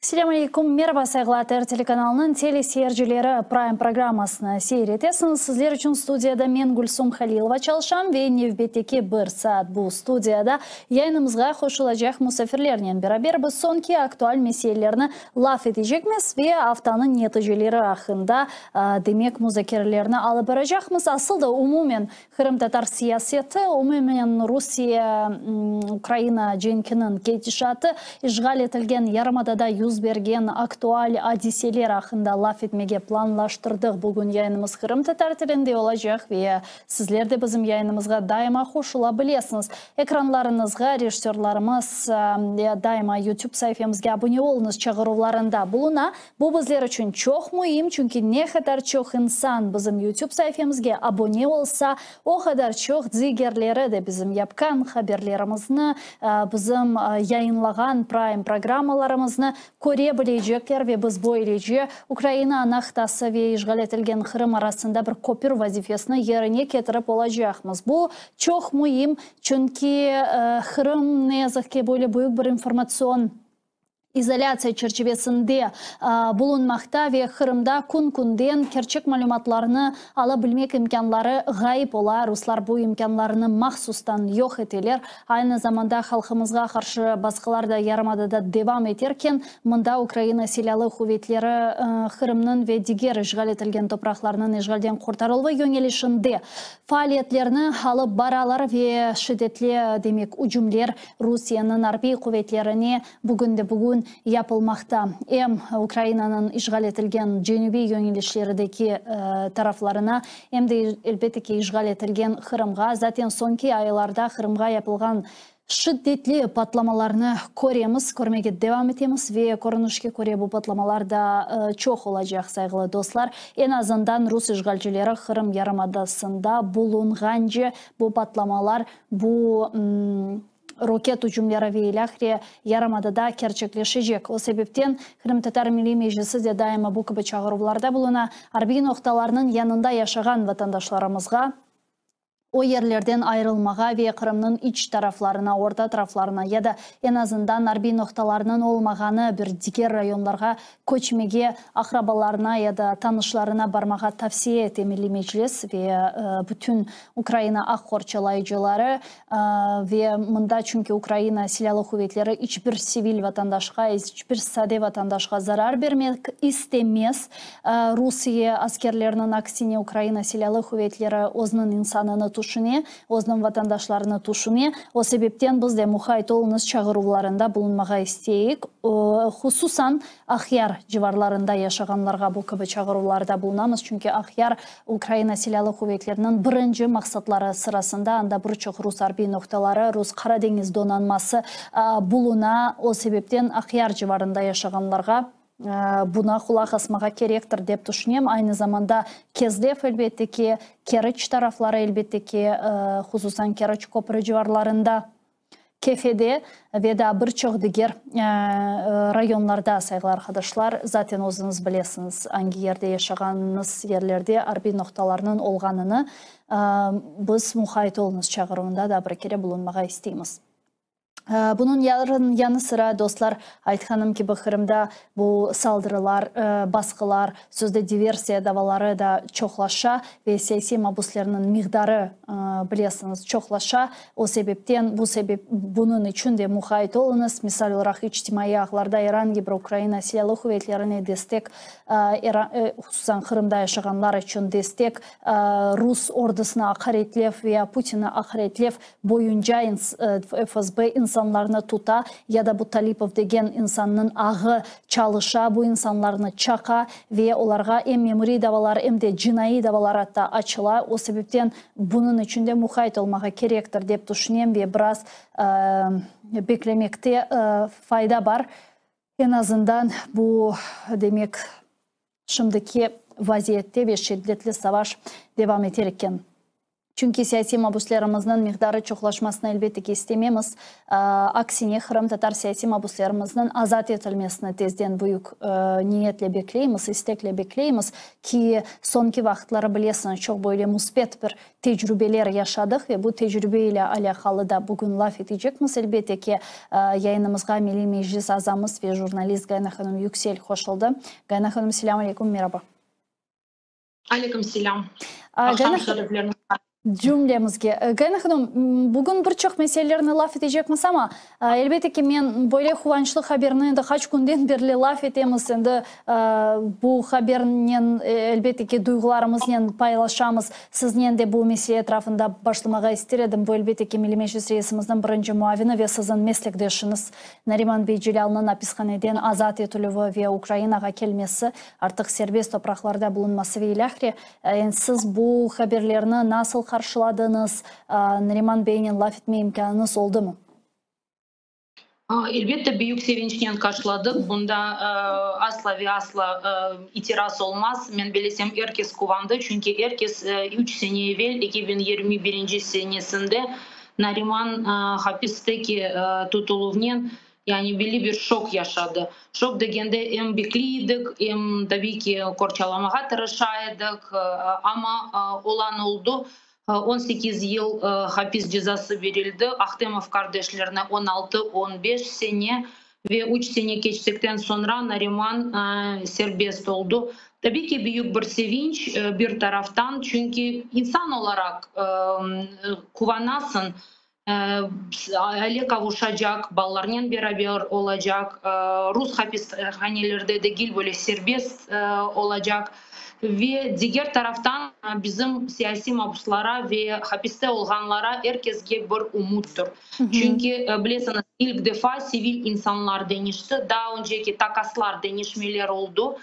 Selâm aleyküm, meraba, sayğılı ATR telekanalınıñ teleseyircileri, Prime programmasını seyir etesiñiz. Sizler içün studiyada men, Gülsum Halilova, çalışam ve nevbetteki bir saat bu studiyada yayınımızğa qoşulacaq musafirlernen beraber biz soñki aktual meselelerni laf etecekmiz ve aftanıñ neticeleri aqqında, demek, muzakerelerni alıp baracaqmız. Asıl da, umumen, Qırımtatar siyaseti, umumen Rusiye, Ukraina cenkiniñ ketişatı, işğal etilgen yarımadada yüz bergen aktual adiseler aqqında laf etmege planlaştırdıq. Bugün yayınımız qırımtatar tilinde olacaq ve sizler de bizim yayınımızğa daima qoşula bilesiñiz. Ekranlarıñızğa rejissörlarımız daima YouTube saifemizge abune oluñız çağıruvlarında buluna. Bu bizler içün çoq müim, çünki ne qadar çoq insan bizim YouTube saifemizge abune olsa, o qadar çoq digerleri de bizim yapqan haberlerimizni, bizim yayınlağan Prime programmalarımıznı köre bilecekler ve biz böylece Ukraina ana qıtası ve işğal etilgen Qırım arasında bir köpür vazifesini yerine ketirip olacaqmız. Bu çoq müim, çünki Qırım, ne yazıq ki, böyle büyük bir informatsion izolâtsiya çerçivesinde bulunmaqta ve Qırımda kün-künden kerçek malümatlarnı ala bilmek imkânları ğayıp ola. Ruslar bu imkânlarnı mahsustan yoq eteler. Aynı zamanda halqımızğa qarşı basqılar da yarımadada devam eterken, mında Ukraina Silâlı quvetleri Qırımnıñ ve diger işğal etilgen topraqlarnıñ işğalden qurtarıluvı yönelişinde faaliyetlerini alıp baralar ve şiddetli, demek, ücümler Rusiyeniñ arbiy quvetlerine bugünde-bugün yapılmaqta. Em Ukrainanıñ işğal etilgen cenübiy yönelişlerideki taraflarına, em de, elbette ki, işğal etilgen Qırımğa. Zaten soñki aylarda Qırımğa yapılğan şiddetli patlamalarnı köremiz, körmege devam etemiz ve körünişke köre bu patlamalar da çoq olacaq, sayğılı dostlar. Eñ azından rus işğalcileri Qırım yarımadasında bulunğance bu patlamalar, bu roket ücümleri ve ilâhre yarımadada kerçekleşecek. O sebepten Qırımtatar Milliy Meclisi de daima bu kibi çağıruvlarda buluna, arbiy noqtalarnıñ yanında yaşağan vatandaşlarımızğa o yerlerden ayırılmağa ve Qırımnıñ iç taraflarına, orta taraflarına ya da eñ azından arbiy noqtalarnıñ olmağanı bir diger rayonlarğa köçmege, aqrabalarına ya da tanışlarına barmağa tavsiye ete Milliy Meclis ve bütün Ukraina aq qorçalayıcıları. Ve mında çünki Ukraina Silâlı quvetleri iç bir sivil vatandaşqa, iç bir sade vatandaşqa zarar bermek istemez. Rusiye askerleriniñ aksine Ukraina Silâlı quvetleri özüniñ insanını tüşüne, özüniñ vatandaşlarını tüşüne. O sebepten biz de muqayt oluñız çağıruvlarında bulunmağa isteyik. Hususan Aqyar civarlarında yaşağanlarğa bu kibi çağıruvlarda bulunamız, çünki Aqyar Ukraina Silâlı quvetleriniñ birinci maqsatları sırasında, anda bir çoq rus arbiy noqtaları, rus Qara deñiz donanması buluna. O sebepten Aqyar civarında yaşağanlarğa buna qulaq asmağa kerektir, dep tüşünem. Aynı zamanda Kezlev, elbette ki, Keriç tarafları, elbette ki, hususan Keriç köprü civarlarında. Kefede ve daa bir çoq diger rayonlarda, sayğılı arqadaşlar, zaten özüñiz bilesiñiz, angi yerde yaşağanıñız yerlerde arbiy noqtalarnıñ olğanını, biz muqayt oluñız çağıruvında da bir kere bulunmağa isteymiz. Bunıñ yanı sıra, dostlar, aytqanım kibi, Qırımda bu saldırılar, basqılar, sözde diversiya davaları da çoqlaşa ve siyasiy mabuslerniñ miqdarı, bilesiñiz, çoqlaşa. O sebepten, bu sebep, bunıñ içün de muqayt oluñız. Misal olaraq, içtimaiy ağlarda er angi bir Ukraina Silâlı quvetlerine destek, hususan Qırımda yaşağanlar içün destek, rus ordusını aqaretlev veya Putinni aqaretlev boyunca FSB insanlarnı tuta ya da bu Talipov degen insannıñ ağı çalışa, bu insanlarnı çaqa ve olarğa em memuriy davalar, em de cinaiy davalar atta açıla. O sebepten bunıñ içün de muqayt olmağa kerektir, dep tüşünem ve biraz beklemekte fayda bar. Eñ azından bu, demek, şimdiki vaziyette ve şiddetli savaş devam eter eken. Çünki siyasiy mabüslerimizniñ miqdarı çoqlaşmasını elbette ki istememiz. Aksine, qırımtatar siyasiy mabüslerimizniñ azat etilmesini tezden büyük niyetle bekleymiz, istekle bekleymiz ki, soñki vaqıtları bilesiñiz, çoq böyle müsbet bir tecrübeler yaşadıq ve bu tecrübe ile alâqalı da bugün laf etecekmiz. Elbette ki, yayınımızğa Milliy Meclis azamız ve jurnalist Gayana hanım Yüksel qoşuldı. Gayana hanım, selâm aleyküm, meraba. Aleyküm selâm. Aqşam şerifleriniz Cümlemizge. Gayana hanım, bugün bir çoq meselelerni laf etecekmiz, amma, elbette ki, men böyle quvançlı haberni endi qaç künden berli laf etemiz, endi bu habernen, elbette ki, duyğularımıznen paylaşamız. Siznen de bu mesele etrafında başlamağa ister edim. Bu, elbette ki, Milliy Meclis reisimizniñ birinci muavini ve siziñ meslekdeşiñiz Nariman bey Celâlnıñ apishaneden azat etilüvi ve Ukrainağa kelmesi, artıq serbest topraqlarda bulunması ve ilâhre. Endi siz bu haberlerni nasıl qarşıladıñız? Nariman beynen laf etme imkânıñız oldımı? Elbette, büyük sevinçnen qarşıladıq. Bunda asla ve asla itiraz olmaz. Men bilesem, er kes quvandı, çünki er kes üç sene evel, 2021 senesinde Nariman hapisteki tutuluvnen, yani belli bir şok yaşadı. Şok degende em bekliy edik, em tabiiy ki qorçalamağa tırışa edik, amma olan oldu. 18 yıl hapis cezası berildi, Ahtemov qardeşlerine 16, 15 sene ve üç sene keçtikten soñra Nariman serbest oldu. Tabiiy ki, büyük bir sevinç bir taraftan, çünki insan olaraq quvanasıñ, aile qavuşacaq, balalarnen beraber olacaq, rus hapishanelerde degil, böyle serbest olacaq. Ve diger taraftan bizim siyasiy mabuslara ve hapiste olğanlara er kesge bir ümüttir. Çünki, bilesiñiz, ilk defa sivil insanlar deñişti, daa önceki takaslar, deñişmeler oldu.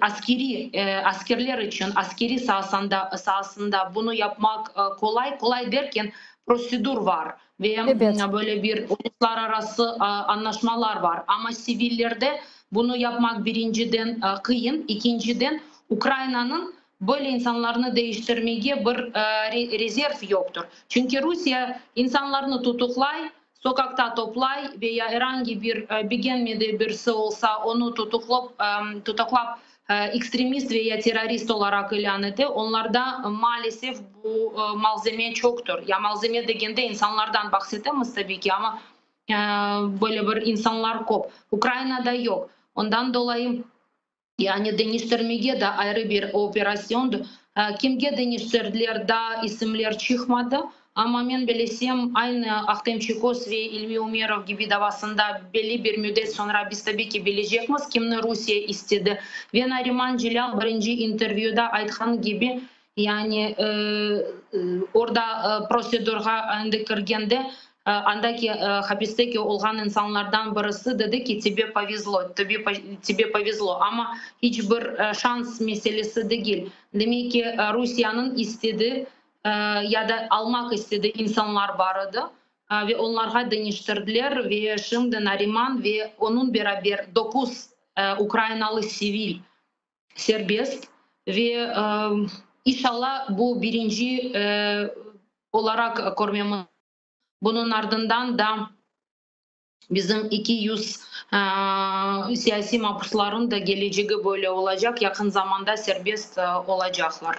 Askeriy, askerler içün askeriy saasında, saasında bunı yapmaq qolay, qolay derken, prosedur bar ve böyle bir uluslararası añlaşmalar bar. Amma sivillerde bunı yapmaq birinciden qıyın, ekinciden Ukrainanıñ böyle insanlarnı deñiştirmege bir rezerv yoqtır. Çünki Rusiye insanlarnı tutuqlay, soqaqta toplay ve ya er angi bir begenmediği birisi olsa, onı tutuqlap, tutuqlap ekstremist ve ya terrorist olaraq ilân ete. Onlarda, maalesef, bu malzeme çoqtır. Ya malzeme degende insanlardan bahsetemiz, tabiiy ki, amma böyle bir insanlar köp. Ukrainada yoq. Ondan dolayı Yani deñiştirmege de ayrı bir operasyondır. Kimge deñiştirdiler, daa isimler çıqmadı. Amma men bilesem, aynı Ahtem Çiygoz ve İlmi Ümerov kibi davasında belli bir müddet soñra biz tabiy ki bilecekmiz, kimni Rusiye istedi. Ve Nariman Celâl birinci intervyuda aytqanı kibi, Yani orda prosedurğa endi kirgende, andaki hapisteki olğan insanlardan birisi dedi ki, tebe povezlo, tebe povezlo, amma iç bir şans meselesi degil. Demek ki, Rusiyeniñ istedi ya da almaq istedi insanlar bar edi ve onlarğa deñiştirdiler ve şimdi Nariman ve onıñ beraber doquz ukrainalı sivil serbest ve inşallah bu birinci olaraq körmemiz. Bunıñ ardından da bizim 200 siyasiy mabusların da kelecegi böyle olacaq, yaqın zamanda serbest olacaqlar.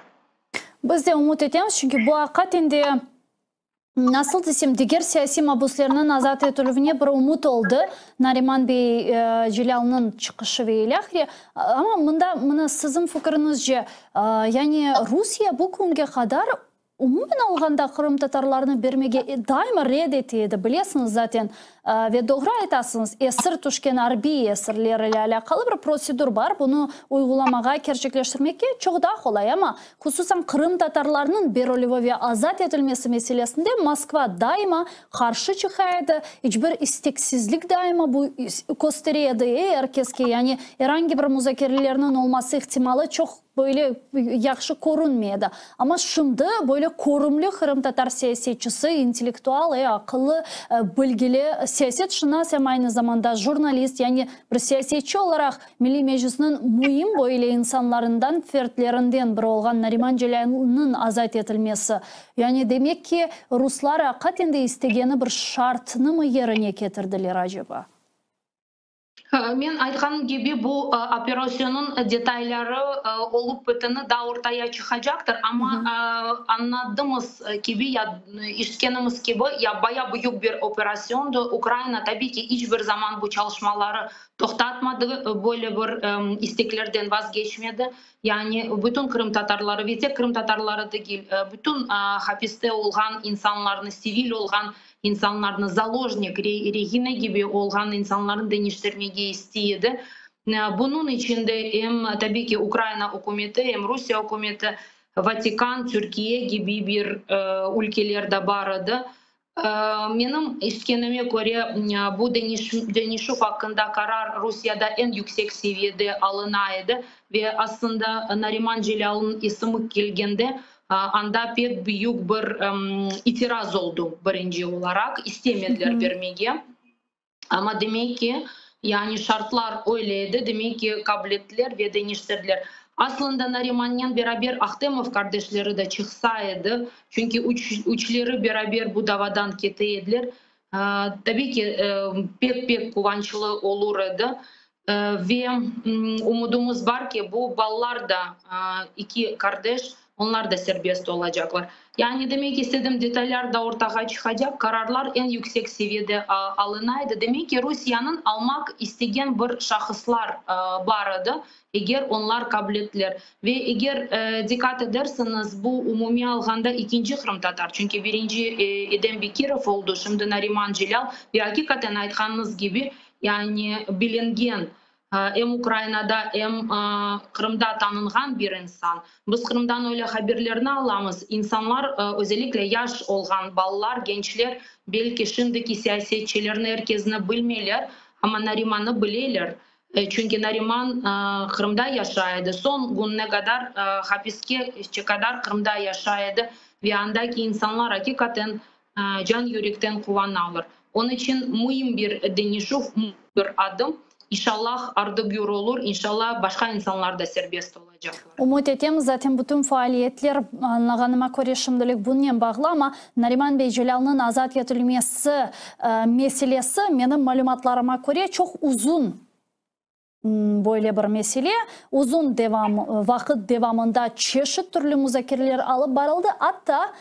Biz de ümüt etemiz, çünki bu aqiqaten de Nasıl desem, diger siyasiy mabuslerniñ azat etilüvine bir ümüt oldı, Nariman bey Celâlnıñ çıqışı ve ilâhre. Amma mında, mına, siziñ fikiriñizce, yani Rusiye bu künge qadar umumen alğanda qırımtatarlarnı bermege daima red ete edi, bilesiñiz zaten, Ve doğru aytasıñız, esir tüşken arbiy esirler ile alâqalı bir prosedur bar, bunı uyğulamağa, kerçekleştirmekke çoq daa qolay, amma hususan qırımtatarlarnıñ berilüvi ve azat etilmesi meselesinde Moskva daima qarşı çıqa edi, iç bir isteksizlik daima bu köstere edi er keske, yani er angi bir muzakerelerniñ olması ihtimalı çoq. böyle yahşı körünmey edi. Amma şimdi böyle körümli qırımtatar siyasetçisi, intellektual, aqıllı, bilgili, siyasetşınas em aynı zamanda jurnalist, yani bir siyasetçi olaraq Milliy Meclisniñ müim böyle insanlarından, fertlerinden biri olğan Nariman Celâlnıñ azat etilmesi, yani demek ki, ruslar aqaten de istegeni bir şartnımı yerine ketirdiler aceba? Men aytqanım kibi, bu operasyonıñ detayları olıp bitini daa ortaya çıqacaqtır, amma añladığımız kibi ya işitkenimiz kibi, ya baya büyük bir operasyondı. Ukraina, tabiy ki, iç bir zaman bu çalışmaları toqtatmadı, böyle bir isteklerden vazgeçmedi. Yani bütün qırımtatarları, ve tek qırımtatarları degil, bütün hapiste olğan insanlarnı, sivil olğan insanlarnı, zalojnik, rehine kibi olğan insanlarnı deñiştirmege istey edi. Bunıñ içün de em, tabiy ki, Ukraina ükümeti, em Rusiye ükümeti, Vatikan, Türkiye kibi bir ülkeler de bar edi. Menim işitkenime köre, bu deñişüv aqqında qarar Rusiyada eñ yüksek seviyede alına edi ve aslında Nariman Celâlnıñ isimi kelgende anda pek büyük bir itiraz oldu, birinci olaraq istemediler bermege. Amma demek ki, yani şartlar öyle edi, demek ki, qabul ettiler ve deñiştirdiler. Aslında Narimannen beraber Ahtemov qardeşleri de çıqsa edi, çünki üçleri beraber bu davadan kete ediler. Tabiy ki, pek-pek quvançlı olur edi. Ve ümüdimiz bar ki, bu balalar da, eki qardeş, onlar da serbest olacaqlar. Yani demek istedim, detallar da ortağa çıqacaq, qararlar eñ yüksek seviyede alına edi. Demek ki, Rusiyeniñ almaq istegen bir şahıslar bar edi, eger onlar qabul ettiler. Ve eger diqqat edersiñiz, bu umumiy alğanda ekinci qırımtatar, çünki birinci Edem Bekirov oldu, şimdi Nariman Celâl ve aqiqaten aytqanıñız kibi, yani bilingen, em Ukrainada, em Qırımda tanınğan bir insan. Biz Qırımdan öyle haberlerni alamız, insanlar, özellikle yaş olğan balalar, gençler, belki şimdiki siyasetçilerni er kesni bilmeyler, amma Narimanı bileler. Çünki Nariman Qırımda yaşay edi, soñ kününe qadar, hapiske qadar Qırımda yaşay edi ve andaki insanlar aqiqaten can yürekten quvanalar. Onıñ içün müim bir deñişüv, bir adım. İnşallah, ardı gür olur, inşallah, başqa insanlar da serbest olacaqlar. Ümüt etemiz, zaten bütün faaliyetler, añlağanıma köre, şimdilik bunnen bağlı, amma Nariman bey Celâlnıñ azat etilmesi meselesi, menim malümatlarıma köre, çoq uzun böyle bir mesele. Uzun devam, vaqıt devamında çeşit türlü muzakereler alıp barıldı, atta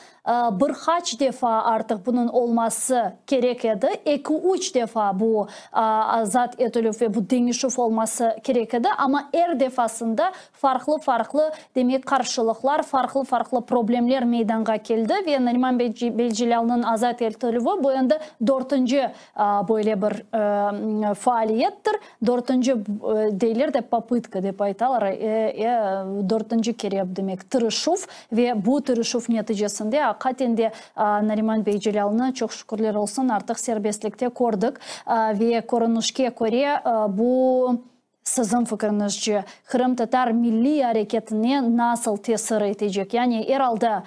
bir qaç defa artıq bunıñ olması kerek edi, eki-üç defa bu azat etilüv ve bu deñişüv olması kerek edi, amma er defasında farqlı-farqlı, demek, qarşılıqlar, farqlı-farqlı problemler meydanğa keldi ve Nariman bey Celâlnıñ azat etilüvi bu endi dörtünci böyle bir faaliyettir, dörtünci deyler de, popıtka dep aytalar, dörtünci kere, demek, tırışuv ve bu tırışuv neticesinde aqaten de Nariman bey Celâlnı, çoq şükürler olsun, artıq serbestlikte kördik ve körünişke köre bu, Siziñ fikriñizce, qırımtatar milliy areketine nasıl tesir etecek? Yani, er alda,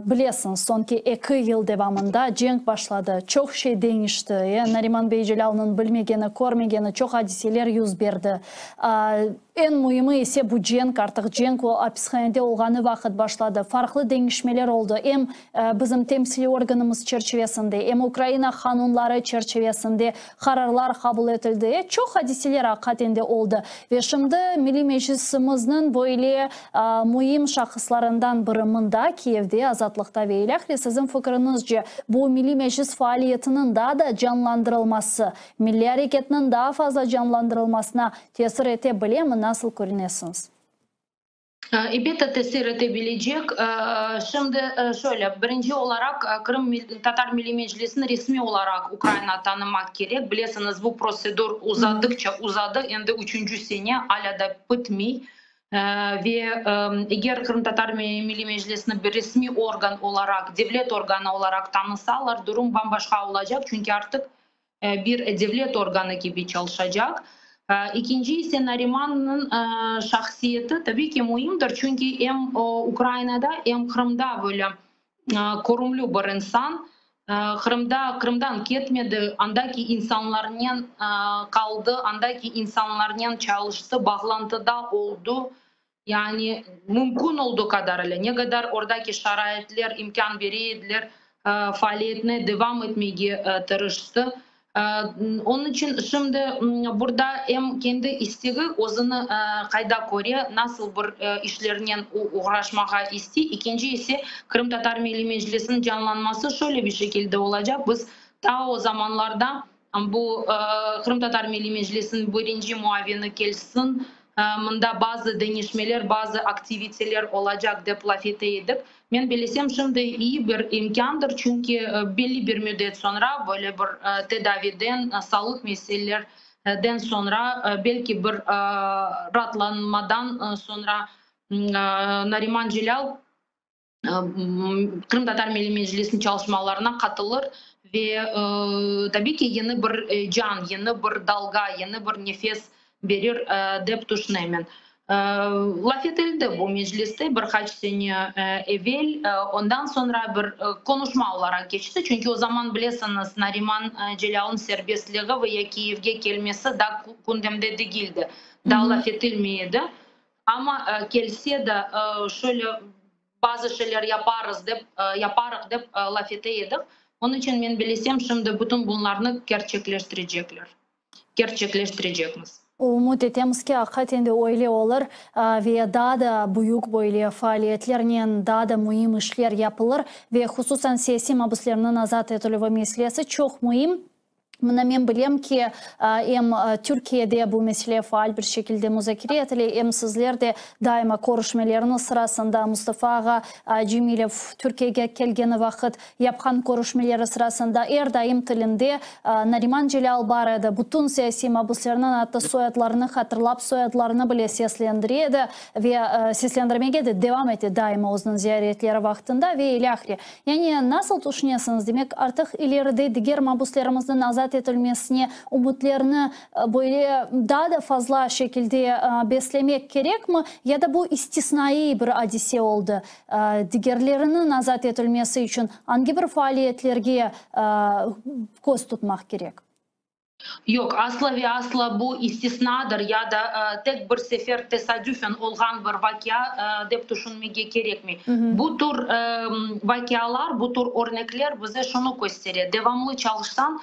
bilesiñiz, soñki eki yıl devamında cenk başladı, çoq şey deñişti, Nariman bey Celâlnıñ bilmegeni, körmegeni çoq adiseler yüz berdi. Eñ müimi ise bu cenk, artıq cenk o apishanede olğanı vaqıt başladı. Farqlı deñişmeler oldı, em bizim temsiliy organımız çerçivesinde, em Ukraina qanunları çerçivesinde qararlar qabul etildi. Çoq adiseler aqiqaten de oldı. Ve şimdi Milliy Meclisimizniñ böyle müim şahıslarından biri mında, Kiyevde, azatlıqta ve ilâhre. Siziñ fikriñizce, bu Milliy Meclis faaliyetiniñ daa da canlandırılması, milliy areketniñ daa fazla canlandırılmasına tesir ete bilemi, nasıl körünesiñiz? Elbette tesir ete bilecek. Şimdi şöyle, birinci olaraq Qırım Tatar Milliy Meclisini resmiy olaraq Ukraina tanımaq kerek. Bilesiñiz, bu prosedur uzadıqça uzadı, endi üçünci sene alâ da bitmey. Ve eger Qırımtatar Milliy Meclisini bir resmiy organ olaraq, devlet organı olaraq tanısalar, durum bam-başqa olacaq, çünki artıq bir devlet organı kibi çalışacaq. Ekinci ise Narimannıñ şahsiyeti tabiy ki müimdir, çünki em Ukrainada, em Qırımda böyle körümli bir insan. Qırımda, Qırımdan ketmedi, andaki insanlarnen qaldı, andaki insanlarnen çalıştı, bağlantıda oldı. Yani mümkün olduğu qadarıyla, ne qadar oradaki şaraitler imkân bere ediler, faaliyetine devam etmege tırıştı. Onıñ içün şimdi burada em kendi istegi, özüni qayda köre, nasıl bir işlernen oğraşmağa istey, ekinci ise Qırımtatar Milliy Meclisiniñ canlanması şöyle bir şekilde olacaq, biz ta o zamanlarda bu Qırımtatar Milliy Meclisiniñ birinci muavini kelsin, mında bazı deñişmeler, bazı aktiviteler olacaq dep laf ete edik. Men bilesem, şimdi iyi bir imkândır, çünki belli bir müddet soñra, böyle bir tedaviden, sağlıq meselelerden soñra, belki bir raatlanmadan soñra Nariman Celâl Qırımtatar Milliy Meclisiniñ çalışmalarına qatılır ve, tabiy ki, yeni bir can, yeni bir dalga, yeni bir nefes berir, dep tüşünemen. Laf etildi bu mecliste bir qaç sene evel, ondan soñra bir qonuşma olaraq keçti, çünki o zaman, bilesiñiz, Nariman Celâlnıñ serbestligi ve ya Kiyevge kelmesi daa gündemde degildi, daa laf etilmey edi. Amma kelse de, şöyle bazı şeyler yaparız dep, yaparıq dep laf ete edik. Onıñ içün men bilesem, şimdi bütün bunlarnı kerçekleştirecekler, kerçekleştirecekmiz. Ümüt etemiz ki, aqiqaten de öyle olur ve daa da büyük böyle faaliyetlernen daa da müim işler yapılır ve hususan siyasiy mabüslerniñ azat etilüvi meselesi çoq müim. Mına men bilem ki, em Türkiyede bu mesele faal bir şekilde muzakere etile, em sizler de daima körüşmeleriñiz sırasında Mustafa ağa Cemilev Türkiyege kelgeni vaqıt yapqan körüşmeleri sırasında er daim tilinde Nariman Celâl bar edi, bütün siyasiy mabüslerniñ atta soyadlarını hatırlap, soyadlarını bile seslendire edi ve seslendirmege de devam ete daima özüniñ ziyaretleri vaqtında ve ilâhre. Yani, nasıl tüşünesiñiz, demek, artıq ileride diger mabüslerimizniñ azat etilmesine ümütlerni böyle daa da fazla şekilde beslemek kerekmi, ya da bu istisnaiy bir adise oldı? Digerleriniñ azat etilmesi içün angi bir faaliyetlerge köz tutmaq kerek? Yoq, asla ve asla bu istisnadır ya da tek bir sefer tesadüfen olğan bir vaqia dep tüşünmege kerekmey. Bu tür vaqialar, bu tür örnekler bize şunı köstere, devamlı çalışsañ,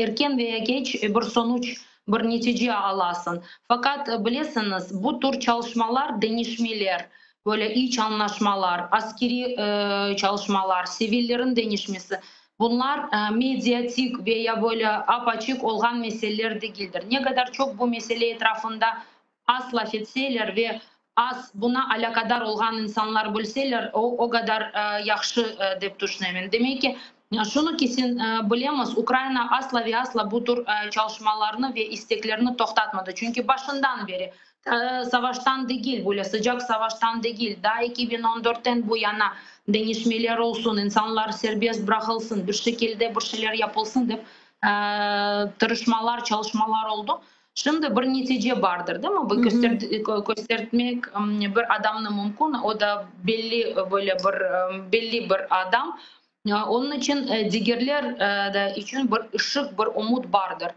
erken veya keç bir sonuç, bir netice alasıñ. Faqat, bilesiñiz, bu tür çalışmalar deñişmeler, böyle iç añlaşmalar, askeriy çalışmalar, sivillerin deñişmesi, Bunlar mediatik ve ya böyle ap-açıq olğan meseleler degildir. Ne qadar çoq bu mesele etrafında az laf etseler ve az buna alâqadar olğan insanlar bilseler, o, o qadar yahşı, dep tüşünemen. Demek ki, şunı kesin bilemiz, Ukraina asla ve asla bu tür çalışmalarnı ve isteklerni toqtatmadı. Çünki başından beri Savaştan degil, böyle sıcaq savaştan degil, daa 2014-ten bu yana deñişmeler olsun, insanlar serbest bıraqılsın, bir şekilde bir şeyler yapılsın dep tırışmalar, çalışmalar oldı. Şimdi bir netice bardır, değil mi? Bu köstertmek bir adamnı mümkün, o da belli böyle bir belli bir adam. Onıñ içün digerler de içün bir ışıq, bir ümüt bardır.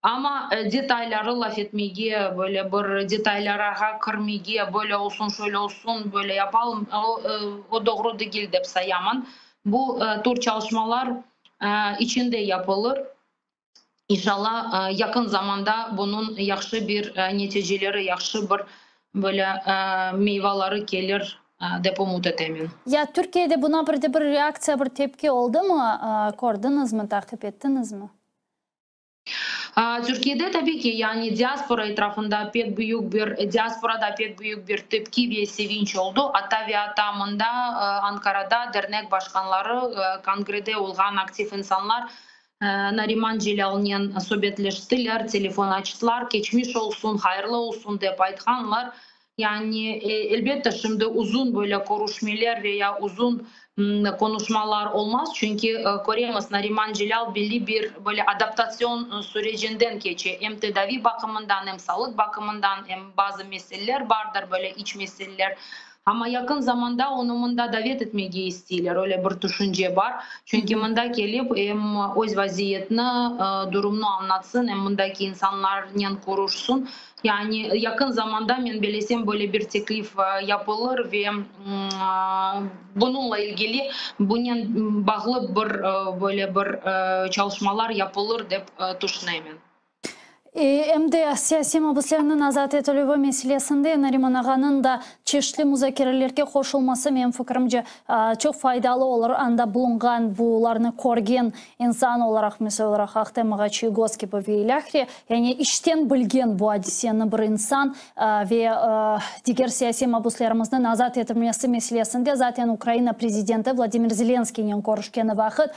Amma detayları laf etmege, böyle bir detaylarğa kirmege, böyle olsun, şöyle olsun, böyle yapalım, o doğru degil dep sayaman. Bu tür çalışmalar içinde yapılır. İnşallah, yaqın zamanda bunıñ yahşı bir neticeleri, yahşı bir böyle meyvaları kelir, dep ümüt etemen. Ya Türkiyede buna bir de bir reaktsiya, bir tepki oldımı? Kördiñizmi, taqip ettiñizmi? Türkiyede tabiy ki, yani diaspora etrafında pek büyük bir, diasporada pek büyük bir tepki ve sevinç oldu. Atta ve atta mında, Ankarada dernek başqanları, kongrede olğan aktiv insanlar Nariman Celâlnen subetleştiler, telefon açtılar, keçmiş olsun, hayırlı olsun dep aytqanlar. Yani, elbette, şimdi uzun böyle körüşmeler veya uzun qonuşmalar olmaz, çünki köremiz, Nariman Celâl belli bir böyle adaptasyon sürecinden keçe, em tedavi baqımından, em sağlıq baqımından, em bazı meseleler bardır, böyle iç meseleler. Amma yaqın zamanda onı mında davet etmege isteyler, öyle bir tüşünce bar. Çünki mında kelip em öz vaziyetini, durumnı añlatsın, em mındaki insanlarnen körüşsin. Yani yaqın zamanda, men bilesem, böyle bir teklif yapılır ve bununla ilgili, bunen bağlı bir böyle bir çalışmalar yapılır dep tüşünemen. Em de siyasiy mabüslerniñ azat etilüvi meselesinde Nariman ağanıñ da çeşitli muzakerelerge qoşulması, menim fikirimce, çoq faydalı olur. Anda bulunğan, bularnı körgen insan olaraq, misal olaraq, Ahtem ağa Çiygoz kibi ve ilâhre, yani içten bilgen bu adiseni bir insan ve diger siyasiy mabüslerimizniñ azat etilmesi meselesinde zaten Ukraina prezidenti Vladimir Zelenskiynen körüşkeni vaqıt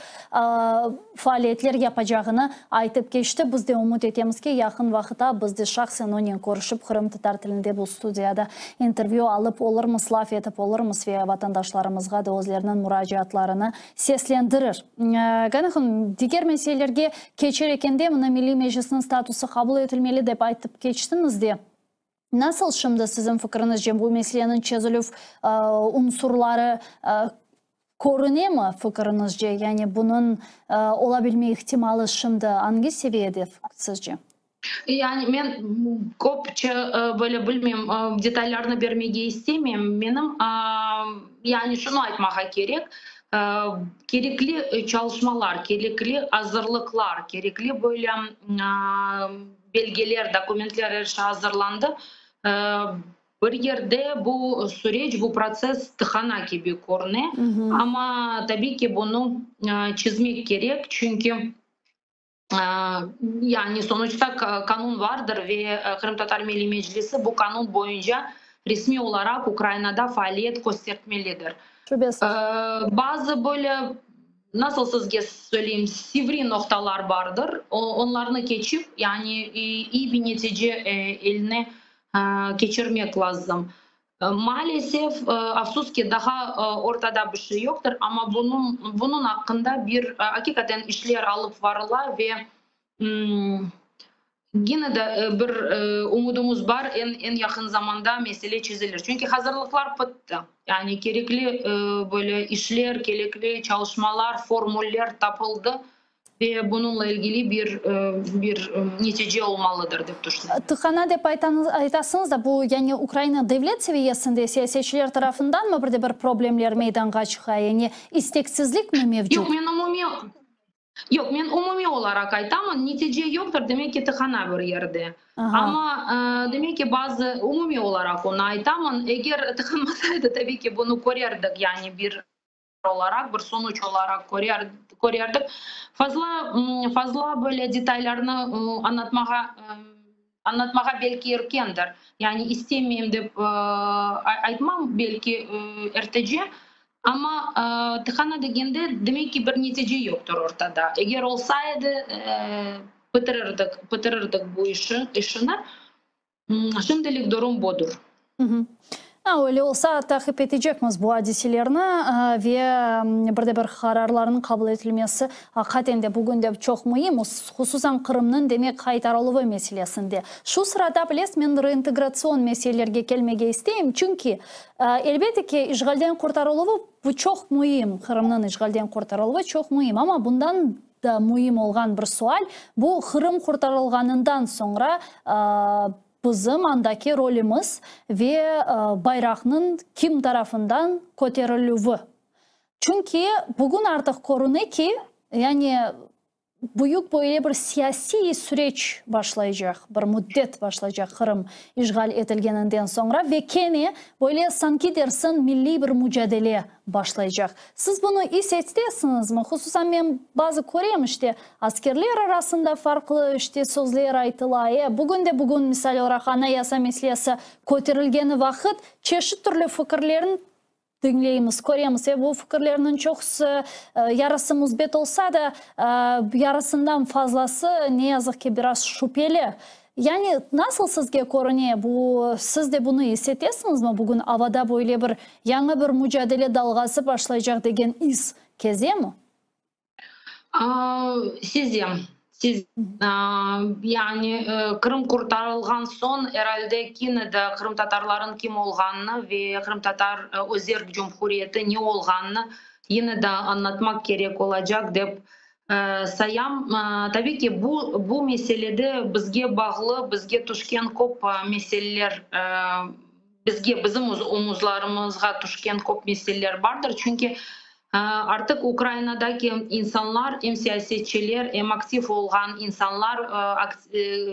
faaliyetler yapacağını aytıp keçti. Biz de ümüt etemiz ki, yaqın vaqıtta biz de şahsen onen körüşip, qırımtatar tilinde bu studiyada intervyü alıp olurmız, laf etip olurmız ve vatandaşlarımızğa da özleriniñ muracaatlarını seslendirir. Gani hanım, diger meselelerge keçer ekende, mına Milliy Meclisniñ statusı qabul etilmeli dep aytıp keçtiñiz de, nasıl şimdi siziñ fikriñizce bu meseleniñ çezilüv unsurları körünemi fikriñizce? Yani bunıñ olabilme ihtimalı şimdi angi seviyede sizce? Yani men köpçe böyle bilmeyim, detallarnı bermege istemeyim. Menim yani şunı aytmağa kerek, kerekli çalışmalar, kerekli azırlıqlar, kerekli böyle belgeler, dokumentler er şey azırlandı. Bir yerde bu süreç, bu protsess tıqana kibi körüne, amma tabiy ki bunı çizmek kerek, çünki yani sonuçta qanun vardır ve Qırımtatar Milliy Meclisi bu qanun boyunca resmiy olaraq Ukrainada faaliyet köstertmelidir. Şübesiz. Bazı böyle, nasıl sizge söyleyim, sivri noqtalar bardır, onlarnı keçip, yani iyi bir netice eline keçirmek lazım. Maalesef, afsus ki, daha ortada bir şey yoqtır, amma bunıñ, bunıñ aqqında bir aqiqaten işler alıp varıla ve gene de bir ümüdimiz bar, eñ, eñ yaqın zamanda mesele çezilir. Çünki hazırlıqlar bitti. Yani kerekli böyle işler, kerekli çalışmalar, formuller tapıldı ve bununla ilgili bir bir netice olmalıdır dep tüşünem. Tıqana dep aytasıñız da, bu yani Ukraina devlet seviyesinde siyasetçiler tarafından mı bir de bir problemler meydanğa çıqa, yani isteksizlik mi mevcut? Yoq, men umumiy yoq, men umumiy olaraq aytamın, netice yoqtır, demek ki, tıqana bir yerde. Amma demek ki, bazı umumiy olaraq onı aytamın, eger tıqanmasaydı, tabiy ki, bunı körerdik, yani bir olaraq, bir sonuç olaraq körerdik. Fazla fazla böyle detaylarnı añlatmağa añlatmağa belki erkendir. Yani istemeyim dep aytmam, belki ertece, amma tıqana degende, demek ki, bir netice yoqtır ortada. Eger olsa edi, bitirirdik, bitirirdik bu işi, işini. Şimdilik durum budır. Öyle olsa, taqip etecekmiz bu adiselerni ve bir de bir qararlarnıñ qabul etilmesi aqiqaten de bugün de çoq müim, hususan Qırımnıñ, demek, qaytarıluvı meselesinde. Şu sırada, bilesiz, men reintegratsion meselelerge kelmege isteyim, çünki, elbette ki, işğalden qurtarıluvı bu çoq müim, Qırımnıñ işğalden qurtarıluvı çoq müim, amma bundan da müim olğan bir sual, bu Qırım qurtarılğanından soñra bizim andaki rolümiz ve bayraqnıñ kim tarafından köterilüvi. Çünki bugün artıq körüne ki, yani büyük böyle bir siyasiy süreç başlaycaq, bir müddet başlaycaq Qırım işğal etilgeninden soñra ve kene böyle sanki dersiñ milliy bir mücadele başlaycaq. Siz bunı is etesiñizmi? Hususan men bazı körem, işte, askerler arasında farqlı, işte, sözler aytıla. E, bugün de bugün, misal olaraq, anayasa meselesi köterilgeni vaqıt çeşit türlü fikirlerni diñleymiz, köremiz. Ve bu fikirlerniñ çoqusı, yarısı müsbet olsa da, yarısından fazlası, ne yazıq ki, biraz şübheli. Yani nasıl sizge körüne, bu, siz de bunı is etesiñizmi, bugün avada böyle bir yañı bir mucadele dalğası başlaycaq degen is kezemi? Sezem. Yani Qırım qurtarılğan soñ, er alde, kene de qırımtatarlarnıñ kim olğanını ve Qırımtatar Özerk Cumhuriyeti ne olğanını yine de añlatmaq kerek olacaq, dep sayam. Tabii ki, bu meselede bizge bağlı, bizge tüşken köp meseleler, bizge, bizim omuzlarımızğa tüşken köp meseleler bardır, çünki artıq Ukrainadaki insanlar, em siyasetçiler, em aktiv olğan insanlar,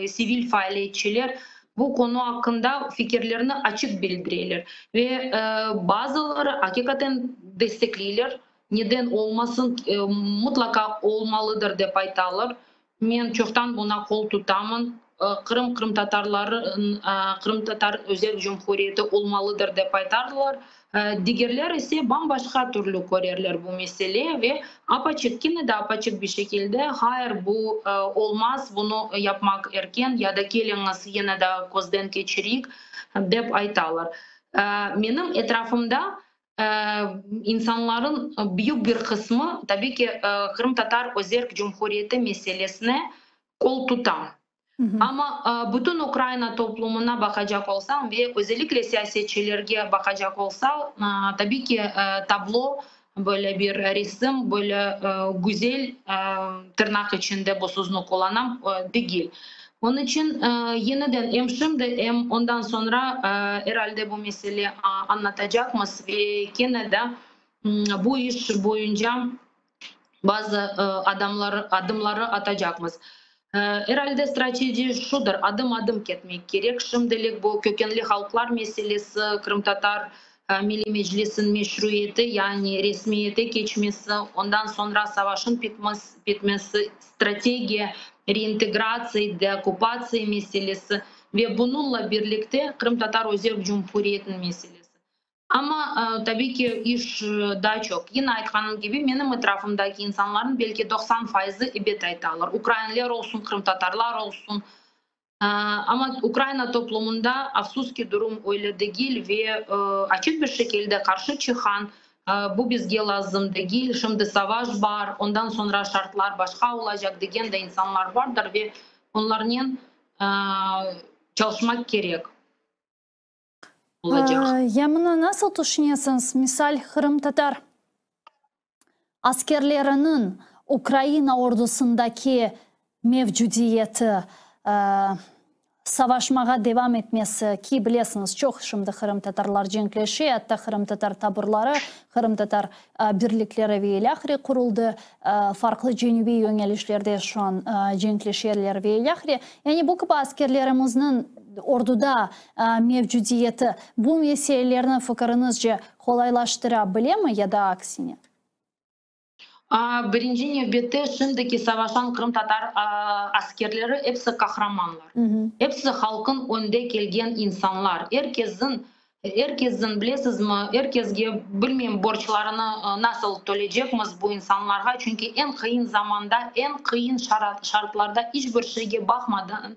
sivil faaliyetçiler bu konu aqqında fikirlerini açıq bildireler ve bazıları aqiqaten destekleyler, neden olmasın, mutlaqa olmalıdır, dep aytalar. Men çoqtan buña qol tutamın. Qırım qırımtatarları, Qırımtatar Özerk Cumhuriyeti olmalıdır, dep aytarlar. Digerler ise bam-başqa türlü körerler bu mesele ve apaçıq, kene de apaçıq bir şekilde: "Hayır, bu olmaz, bunı yapmaq erken" ya da "Keliñiz, yine de közden keçireyik", dep aytalar. Menim etrafımda insanların büyük bir qısmı, tabii ki, Qırımtatar Özerk Cumhuriyeti meselesine qol tuta. Amma bütün Ukraina toplumına baqacaq olsam ve özellikle siyasetçilerge baqacaq olsam, tabii ki, tablo, böyle bir resim, böyle güzel, tırnaq içinde bu sözni qullanam, degil. Onıñ içün yeniden em şimdi, em ondan soñra er alde bu mesele añlatacaqmız ve kene de bu iş boyunca bazı adamlar, adımları atacaqmız. Er alde strategiya şudır: adım adım ketmek kerek. Şimdilik bu kökenli halqlar meselesi, Qırımtatar Milliy Meclisiniñ meşruiyeti, yani resmiyete keçmesi, ondan soñra savaşın bitmesi, strategiya reintegratsiya, deokkupatsiya meselesi ve bununla birlikte Qırımtatar Özerk Cumhuriyetiniñ meselesi. Amma tabii ki, iş daa çoq. Yine aytqanım kibi, menim etrafımdaki insanlarnıñ belki 90 fayızı ebet aytalar. Ukrainler olsun, qırımtatarlar olsun. Amma Ukraina toplumında, afsus ki, durum öyle degil ve açıq bir şekilde qarşı çıqqan, bu bizge lazım degil, şimdi savaş bar, ondan soñra şartlar başqa olacaq, degen de insanlar bardır ve onlarnen çalışmaq kerek olacaq. Ya mına nasıl tüşünesiñiz, misal, qırımtatar askerleriniñ Ukraina ordusındaki mevcudiyeti, savaşmağa devam etmesi, ki bilesiñiz, çoq şimdi qırımtatarlar cenkleşe, atta qırımtatar taburları, qırımtatar birlikleri ve ilâhre quruldı, farqlı cenübiy yönelişlerde şu an cenkleşerler ve ilâhre. Yani bu kibi askerlerimizniñ orduda mevcudiyeti bu meselelerni fikiriñizce qolaylaştıra bilemi ya da aksine? Birinci nevbette şimdiki savaşan qırımtatar askerleri episi qahramanlar. Episi halqın önde kelgen insanlar. Er kesin, bilesizmi, er kesge, bilmeyim, borclarını nasıl tölecekmiz bu insanlarğa, çünki eñ qıyın zamanda, eñ qıyın şartlarda iç bir şeyge baqmadan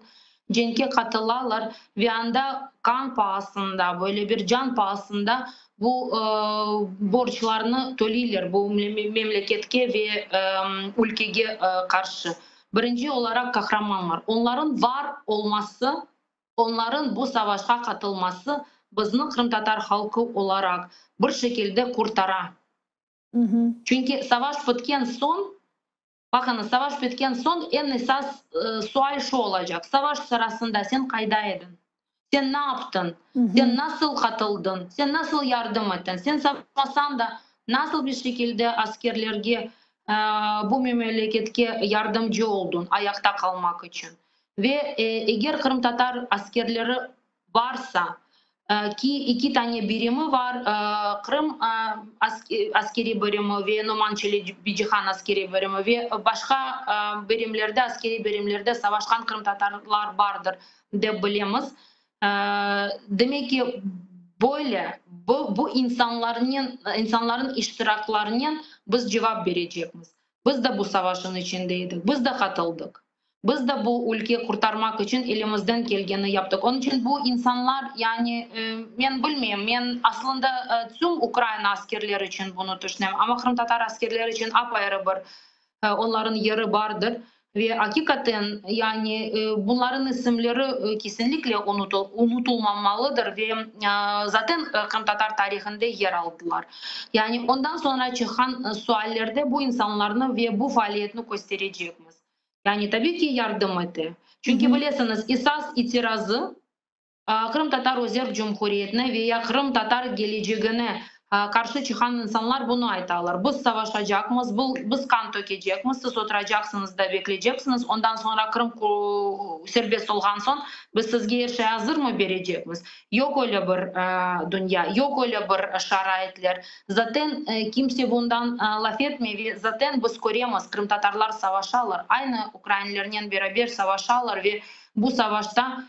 cenkke qatılalar ve anda qan paasında, böyle bir can paasında bu borclarnı töleyler bu memleketke ve ülkege qarşı. Birinci olaraq qahramanlar. Onların var olması, onların bu savaşqa qatılması bizni qırımtatar halqı olaraq bir şekilde qurtara. Çünki savaş bitken soñ, baqıñız, savaş bitken soñ eñ esas sual şu olacaq: savaş sırasında sen qayda ediñ? Sen ne yaptıñ? Sen nasıl qatıldıñ? Sen nasıl yardım ettiñ? Sen savaşmasañ da nasıl bir şekilde askerlerge, bu memleketke yardımcı oldıñ ayaqta qalmaq içün? Ve eger qırımtatar askerleri varsa, ki eki tane birimi var, Qırım askeriy birimi ve Noman Çelebicihan askeriy birimi, ve başqa birimlerde, askeriy birimlerde savaşqan qırımtatarlar bardır, dep bilemiz. Demek ki, böyle bu insanların iştiraklarınen biz cevap berecekmiz. Biz de bu savaşın içinde edik, biz de qatıldıq. Biz de bu ülke qurtarmaq içün elimizden kelgeni yaptıq. Onıñ içün bu insanlar, yani men bilmeyim, men aslında tüm Ukraina askerleri içün bunı tüşünem, amma qırımtatar askerleri içün apayrı bir onların yeri bardır. Ve aqiqaten, yani bunların isimleri kesinlikle unutulmamalıdır ve zaten qırımtatar tarihinde yer aldılar. Yani ondan soñra çıqqan suallerde bu insanlarnı ve bu faaliyetni kösterecekmiz. Yani tabiy ki yardım ete. Çünki bilesiñiz, esas itirazı Qırımtatar Özerk Cumhuriyetine ve ya qırımtatar kelecegine qarşı çıqqan insanlar bunı aytalar, biz savaşacaqmız, biz qan tökecekmiz, siz oturacaqsıñız da bekleyceksiñiz, ondan soñra Qırım serbest olğan soñ biz sizge er şey azırmı berecekmiz? Yoq öyle bir dünya, yoq öyle bir şaraitler. Zaten kimse bundan laf etmey ve zaten biz köremiz, qırımtatarlar savaşalar, aynı ukrainlernen beraber savaşalar ve bu savaşta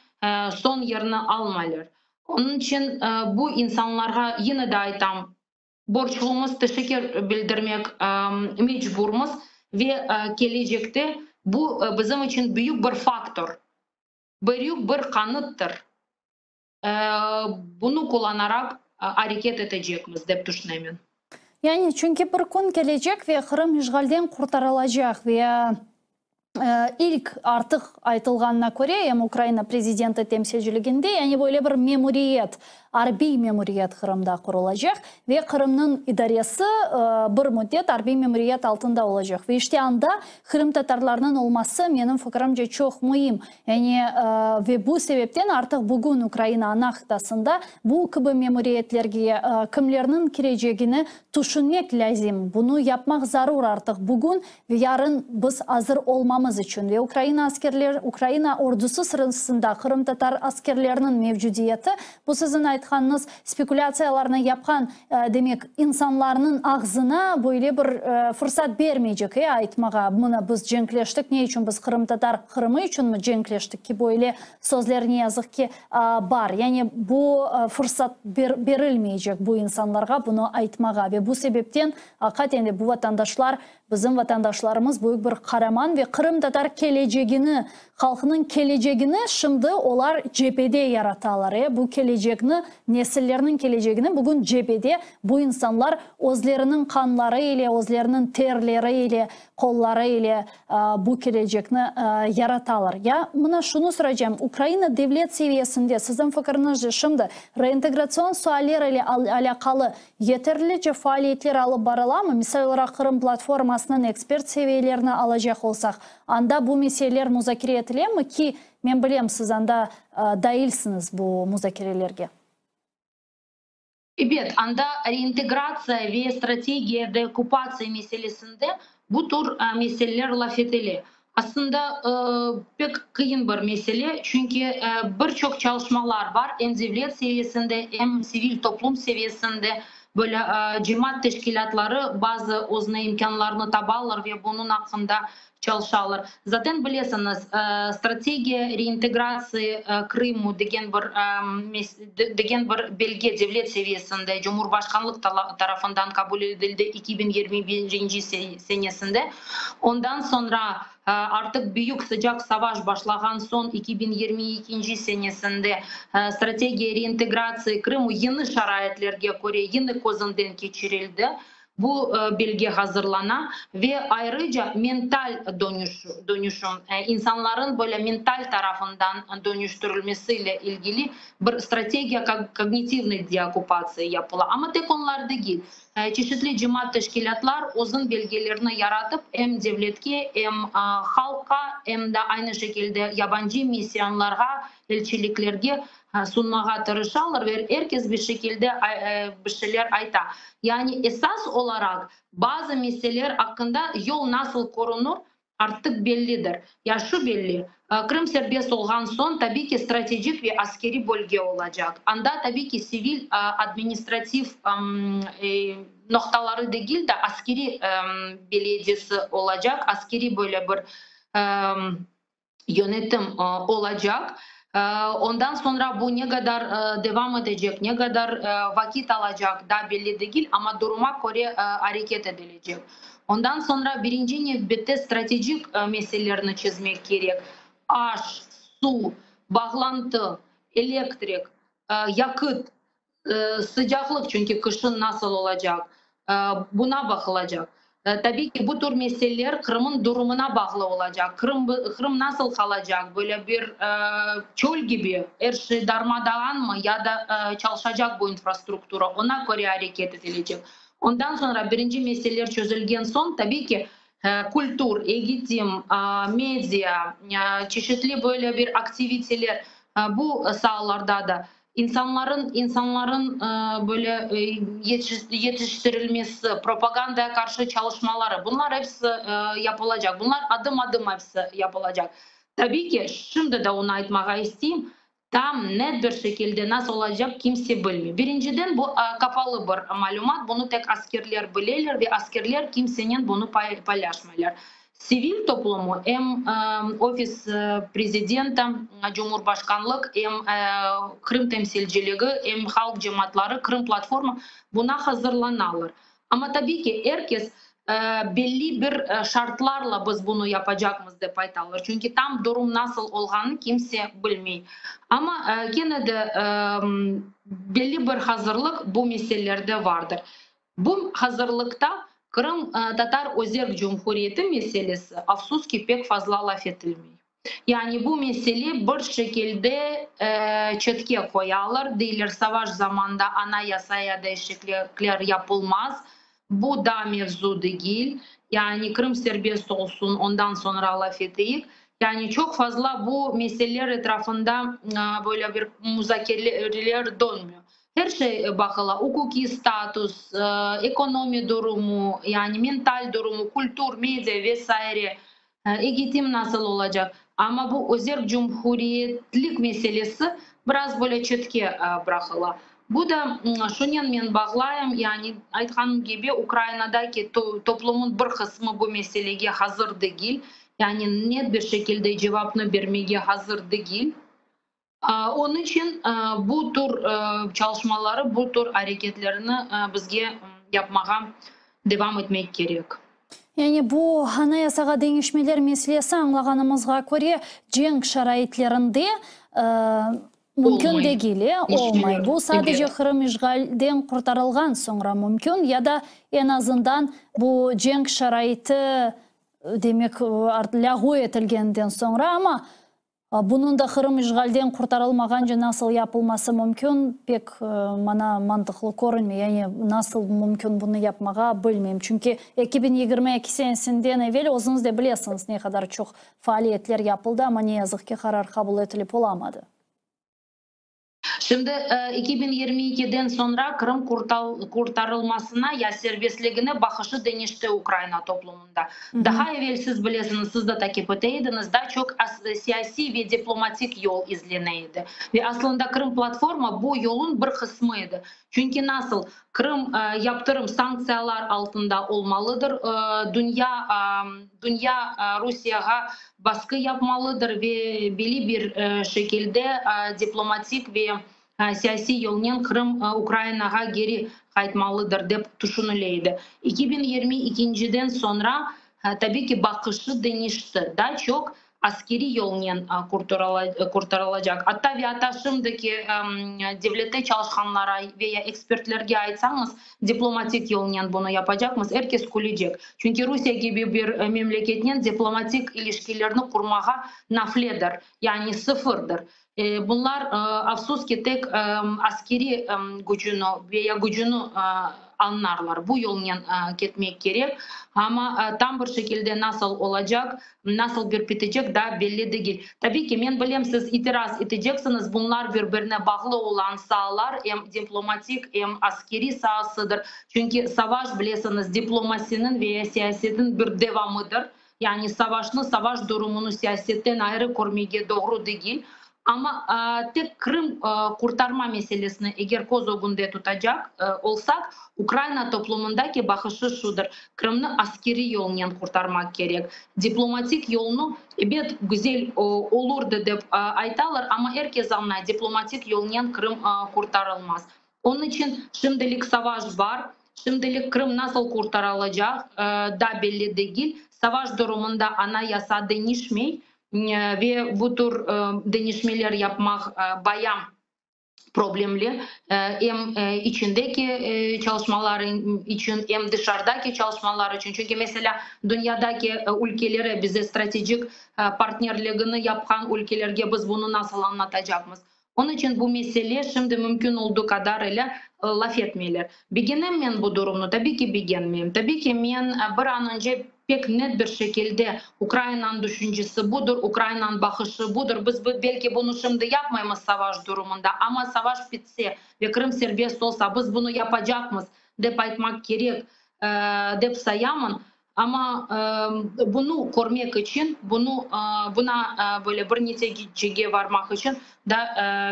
soñ yerni almaylar. Onıñ içün bu insanlarğa, yine de aytam, borclumız, teşekkür bildirmek mecburmız ve kelecekte bu bizim içün büyük bir faktor, büyük bir qanıttır. Bunı qullanaraq areket etecekmiz, dep tüşünemen. Yani, çünki bir kün kelecek ve Qırım işğalden qurtarılacaq ve ilk artıq aytılğanına köre, em Ukraina prezidenti temsilciliginde, yani böyle bir memuriyet, arbiy memuriyet Qırımda qurulacaq ve Qırımnıñ idaresi bir müddet arbiy memuriyet altında olacaq. Ve işte anda qırımtatarlarnıñ olması, menim fikirimce, çoq müim. Yani, ve bu sebepten artıq bugün Ukraina ana qıtasında bu kibi memuriyetlerge kimlerniñ kirecegini tüşünmek lâzim. Bunı yapmaq zarur artıq bugün ve yarın biz azır olmamız içün. Ve Ukraina askerler, Ukraina ordusı sırasında qırımtatar askerleriniñ mevcudiyeti, bu siziñ aytqanıñız spekulâtsiyalarnı yapqan, demek, insanlarnıñ ağzına böyle bir fırsat bermeycek, e, aytmağa, mına biz cenkleştik, ne içün biz qırımtatar Qırımı içünmi cenkleştik ki, böyle sözler ne yazıq ki bar. Yani bu fırsat berilmeycek bu insanlarğa bunı aytmağa ve bu sebepten aqaten de bu vatandaşlar, bizim vatandaşlarımız büyük bir qaraman ve qırımtatar kelecegini, halqnıñ kelecegini şimdi olar cebede yaratalar. E, bu kelecekni, nesillerniñ kelecegini bugün cebede bu insanlar özleriniñ qanları ile, özleriniñ terleri ile, qolları ile bu kelecekni yaratalar. Ya mına şunı soracağım, Ukraina devlet seviyesinde, siziñ fikiriñizce, şimdi reintegratsion sualler ile alâqalı yeterlice faaliyetler alıp barılamı? Misal olaraq, Qırım platformasınıñ ekspert seviyelerini alacaq olsaq, anda bu meseleler muzakere etilemi ki, men bilem, siz anda dailsiñiz bu muzakerelerge? Ebet, anda reintegratsiya ve strategiya deokkupatsiya meselesinde bu tür meseleler laf etile. Aslında, pek qıyın bir mesele, çünki bir çoq çalışmalar bar, em devlet seviyesinde, em sivil toplum seviyesinde, böyle cemaat teşkilâtları bazı özüne imkânlarnı tabalar ve bunıñ aqqında çalışalar. Zaten bilesiñiz, Strategiya reintegratsiya Krımu degen bir degen bir belge devlet seviyesinde Cumhurbaşqanlıq tarafından qabul edildi 2021 senesinde. Ondan soñra artıq büyük sıcaq savaş başlağan soñ 2022 senesinde Strategiya reintegratsiya Krımu yeni şaraitlerge köre yine közünden keçirildi. Bu belge hazırlana ve ayrıca mental dönüşüm, insanların böyle mental tarafından dönüştirilmesi ile ilgili bir strategiya kognitivnıy deokkupatsiya yapıla. Amma tek onlar degil, çeşitli cemaat teşkilâtlar özüñ belgelerini yaratıp, em devletke, em halqqa, em de aynı şekilde yabancı missiyanlarğa, elçiliklerge sunmağa tırışalar ve er kes bir şekilde bir şeyler ayta. Yani esas olaraq bazı meseleler aqqında yol nasıl körünür, artıq bellidir. Ya şu belli, Qırım serbest olğan soñ, tabiy ki, stratejik ve askeriy bölge olacaq. Anda, tabiy ki, sivil administrativ noqtaları degil de, askeriy belediyesi olacaq, askeriy böyle bir yönetim olacaq. Ondan soñra bu ne qadar devam etecek, ne qadar vaqıt alacaq, daa belli degil, amma duruma köre areket edilecek. Ondan soñra birinci nevbette stratejik meselelerni çezmek kerek, aş, suv, bağlantı, elektrik, yaqıt, sıcaqlıq, çünki qışın nasıl olacaq, buna baqılacaq. Tabiy ki, bu tür meseleler Qırımın durumına bağlı olacaq. Qırım, Qırım nasıl qalacaq, böyle bir çöl kibi, er şey darma-dağanmı ya da çalışacaq bu infrastruktura, oña köre areket etilecek. Ondan soñra birinci meseleler çözülgen soñ, tabiy ki, kültür, egitim, media, çeşitli böyle bir aktiviteler, bu saalarda da insanların insanların böyle yetiştirilmesi, propagandaya qarşı çalışmaları, bunlar episi yapılacaq. Bunlar adım-adım episi yapılacaq. Tabiy ki, şimdi de onı aytmağa isteyim, Tam net bir şekilde nasıl olacaq kimse bilmey. Birinciden, bu qapalı bir malümat, bunı tek askerler bileler ve askerler kimsenen bunı paylaşmaylar. Sivil toplumu, em Ofis Prezidenta, Cumhurbaşqanlıq, em Qırım temsilciligi, em halq cemaatları, Qırım platforma buna hazırlanalar. Amma tabiy ki, er kes belli bir şartlarla biz bunı yapacaqmız, dep aytalar, çünki tam durum nasıl olğanını kimse bilmey. Amma kene de belli bir hazırlıq bu meselelerde vardır. Bu hazırlıqta Qırımtatar Özerk Cumhuriyeti meselesi, afsus ki, pek fazla laf etilmey. Yani bu mesele bir şekilde çetke qoyalar, deyler, savaş zamanda anayasaya değişiklikler yapılmaz, bu da mevzu degil, yani Qırım serbest olsun, ondan soñra laf eteyik. Yani çoq fazla bu meseleler etrafında böyle bir muzakereler dönmüyor. Her şey baqıla, uquqiy status, ekonomi durumu, yani mental durumu, kültür, media ve saire. Egitim nasıl olacaq? Amma bu özerk cumhuriyetlik meselesi biraz böyle çetke bıraqıla. Bu da şunen men bağlayım, yani aytqanım kibi, Ukrainadaki toplumın bir qısmı bu meselege hazır degil, yani net bir şekilde cevapnı bermege hazır degil. Onıñ içün bu tür çalışmaları, bu tür areketlerni bizge yapmağa devam etmek kerek. Yani bu Anayasağa deñişmeler meselesi, añlağanımızğa köre, cenk şaraitlerinde mümkün degil, olmay. Bu sadece Qırım işğalden qurtarılğan soñra mümkün ya da eñ azından bu cenk şaraiti, demek, lâğu etilgeninden soñra, amma Bunıñ da Qırım işğalden qurtarılmağance nasıl yapılması mümkün, pek maña mantıqlı körünmey. Yani nasıl mümkün bunı yapmağa, bilmeyim. Çünki 2022 senesinden evel özüñiz de bilesiñiz, ne qadar çoq faaliyetler yapıldı, amma ne yazıq ki, qarar qabul etilip olamadı. Şimdi 2022-den soñra Qırım qurtarılmasına ya serbestligine baqışı deñişti Ukraina toplumında. Daha evel, siz bilesiñiz, siz de takip ete ediñiz, daa çoq siyasiy ve diplomatik yol izlene edi. Ve aslında Qırım platforma bu yolun bir qısmı edi. Çünki nasıl Qırım yaptırım, sanktsiyalar altında olmalıdır, dünya dünya Rusiyağa basqı yapmalıdır ve belli bir şekilde diplomatik ve siyasiy yolnen Qırım Ukrainağa geri qaytmalıdır, dep tüşünile edi. 2022-den soñra, tabiy ki, baqışı deñişti, daa çoq askeriy yolnen qurtarılacaq. Atta ve atta şimdiki devlette çalışqanlara ve ya ekspertlerge aytsañız, diplomatik yolnen bunı yapacaqmız, er kes külecek. Çünki Rusiye kibi bir memleketnen diplomatik ilişkilerni qurmağa nafledir, yani sıfırdır. Bunlar, afsus ki, tek askeriy gücüni ve ya gücüni añlarlar. Bu yolnen ketmek kerek. Amma tam bir şekilde nasıl olacaq, nasıl bir bitecek daa belli degil. Tabiy ki, men bilem, siz itiraz eteceksiñiz, bunlar bir-birine bağlı olan saalar, em diplomatik, em askeriy saasıdır. Çünki savaş, bilesiñiz, diplomasiniñ ve ya siyasetniñ bir devamıdır. Yani savaşnı, savaş durumını siyasetten ayrı körmege doğru degil. Amma tek Qırım qurtarma meselesini eger köz ögünde tutacaq olsaq, Ukraina toplumındaki baqışı şudır, Qırımnı askeriy yolnen qurtarmaq kerek. Diplomatik yolnı, ebet, güzel olurdı dep aytalar, amma er kes añlay, diplomatik yolnen Qırım qurtarılmaz. Onıñ içün şimdilik savaş bar. Şimdilik Qırım nasıl qurtarılacaq da belli degil. Savaş durumında anayasa deñişmey ve bu tür deñişmeler yapmaq baya problemli, em içindeki çalışmalar içün, em dışarıdaki çalışmalar içün. Çünki, meselâ, dünyadaki ülkelere, bize strategik partnerligini yapqan ülkelerge biz bunı nasıl añlatacaqmız? Onıñ içün bu mesele şimdi mümkün olduğu qadar ile laf etmeyler. Begenem men bu durumnı? Tabiy ki, begenmeyim. Tabiy ki, men bir an önce pek net bir şekilde Ukrainanıñ düşüncesi budır, Ukrainanıñ baqışı budır, biz belki bunı şimdi yapmaymız savaş durumında, amma savaş bitse ve Qırım serbest olsa, biz bunı yapacaqmız, dep aytmaq kerek, dep sayamın. Amma bunı körmek içün, bunı, buna böyle bir neticege varmaq içün da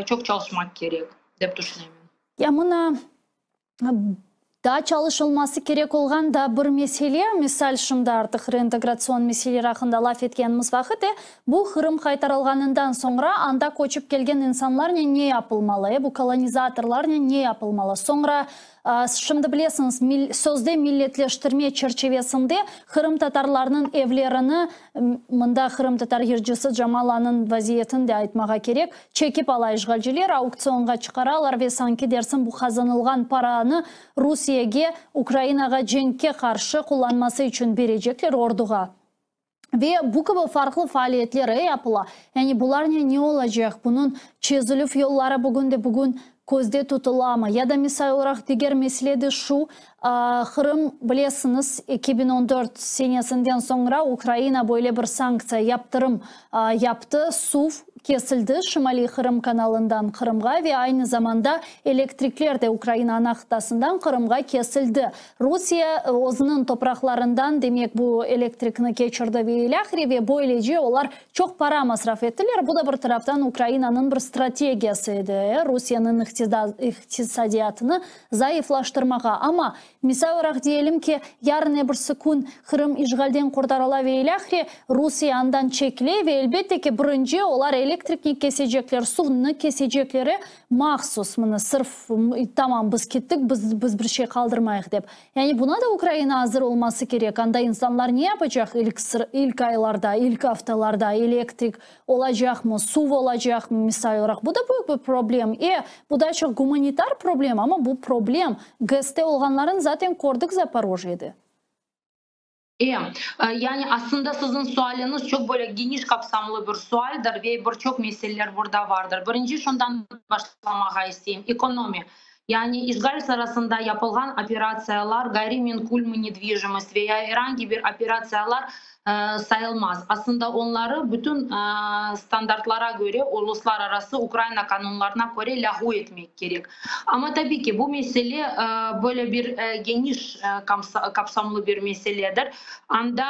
çoq çalışmaq kerek, dep tüşünem. Ya mına daa çalışılması kerek olğan daa bir mesele, misal şimdi artıq reintegratsion meseleler aqqında laf etkenimiz vaqıt, e, bu Qırım qaytarılğanından soñra anda köçip kelgen insanlarnen ne yapılmalı, e, bu kolonizatorlarnen ne yapılmalı? Soñra Şimdi bilesiñiz, sözde milletleştirme çerçivesinde qırımtatarlarnıñ evlerini, mında qırımtatar yırcısı Camalanıñ vaziyetini de aytmağa kerek, çekip ala işğalciler, auktsionğa çıqaralar ve sanki dersiñ bu qazanılğan paranı Rusiyege Ukrainağa cenkke qarşı qullanması içün berecekler orduğa. Ve bu kibi farqlı faaliyetler yapıla. Yani bularnen ne olacaq? Bunıñ çezilüv yolları bugün de bugün közde tutulamı? Ya da misal olaraq diger mesele de şu, Qırım, bilesiñiz, 2014 senesinden soñra Ukraina böyle bir sanktsiya, yaptırım yaptı, suv kesildi Şimaliy Qırım kanalından Qırımğa ve aynı zamanda elektrikler de Ukraina ana qıtasından Qırımğa kesildi. Rusiye özüniñ topraqlarından, demek, bu elektrikni keçirdi ve ilâhre, ve böylece olar çoq para masraf ettiler. Bu da bir taraftan Ukrainanıñ bir strategiyası edi, Rusiyeniñ iqtisadiyatını zayıflaştırmağa. Amma, misal olaraq, diyelim ki, yarın ebirsi kün Qırım işğalden qurtarıla ve ilâhre, Rusiye andan çekile ve, elbette ki, birinci olar elektrikni kesecekler, suvnı kesecekleri Mahsus, mına, sırf, tamam, biz kettik, biz, biz bir şey qaldırmayıq dep. Yani buna da Ukraina azır olması kerek. Anda insanlar ne yapacaq ilk ilk aylarda, ilk aftalarda, elektrik olacaqmı, suv olacaqmı, misal olaraq. Bu da büyük bir problem. E, bu daa çoq gumanitar problem, amma bu problem. GESte olğanlarını zaten kördik Zaporojyede. E, yani aslında siziñ sualiñiz çoq böyle geniş qapsamlı bir sualdir ve bir çoq meseleler burada vardır. Birinci şundan başlamağa isteyim, ekonomiya. Yani işğal sırasında yapılğan operatsiyalar, gayrimenkul nedvijimost veya er angi bir operatsiyalar sayılmaz. Aslında onları bütün standartlara köre, uluslararası Ukraina qanunlarına köre lâğu etmek kerek. Amma tabiy ki, bu mesele böyle bir geniş kapsamlı bir meseledir. Anda,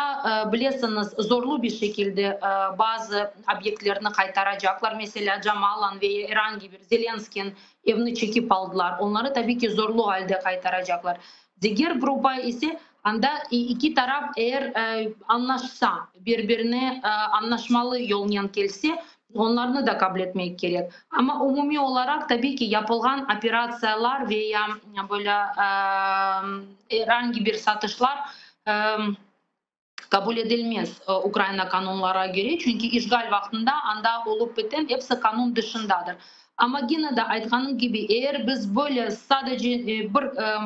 bilesiñiz, zorlu bir şekilde bazı obyektlerni qaytaracaqlar. Meselâ, Camalan ve er angi bir Zelenskiyniñ evini çekip aldılar. Onları, tabiy ki, zorlu alde qaytaracaqlar. Diger gruppa ise, anda iki taraf eğer añlaşsa, bir-birine añlaşmalı yolnen kelse, onlarnı da qabul etmek kerek. Amma umumiy olaraq, tabiy ki, yapılğan operatsiyalar ve ya böyle er angi bir satışlar qabul edilmez Ukraina qanunlara köre, çünki işğal vaqtında anda olıp biten episi qanun dışındadır. Amma gene de aytqanım kibi, eğer biz böyle sadece bir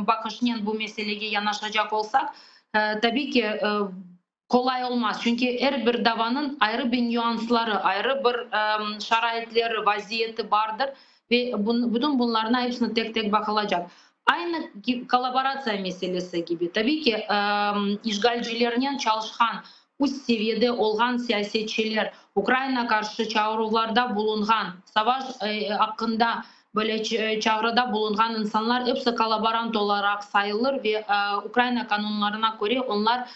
baqışnen bu meselege yanaşacaq olsaq, tabiy ki, qolay olmaz, çünki er bir davanıñ ayrı bir nüansları, ayrı bir şaraitleri, vaziyeti bardır ve bütün bunlarnı episini tek-tek baqılacaq. Aynı kollaboratsiya meselesi kibi, tabiy ki, işğalcilernen çalışqan üst seviyede olğan siyasetçiler, Ukraina qarşı çağıruvlarda bulunğan, savaş aqqında böyle çağrıda bulunğan insanlar episi kollaborant olaraq sayılır ve Ukraina qanunlarına köre onlar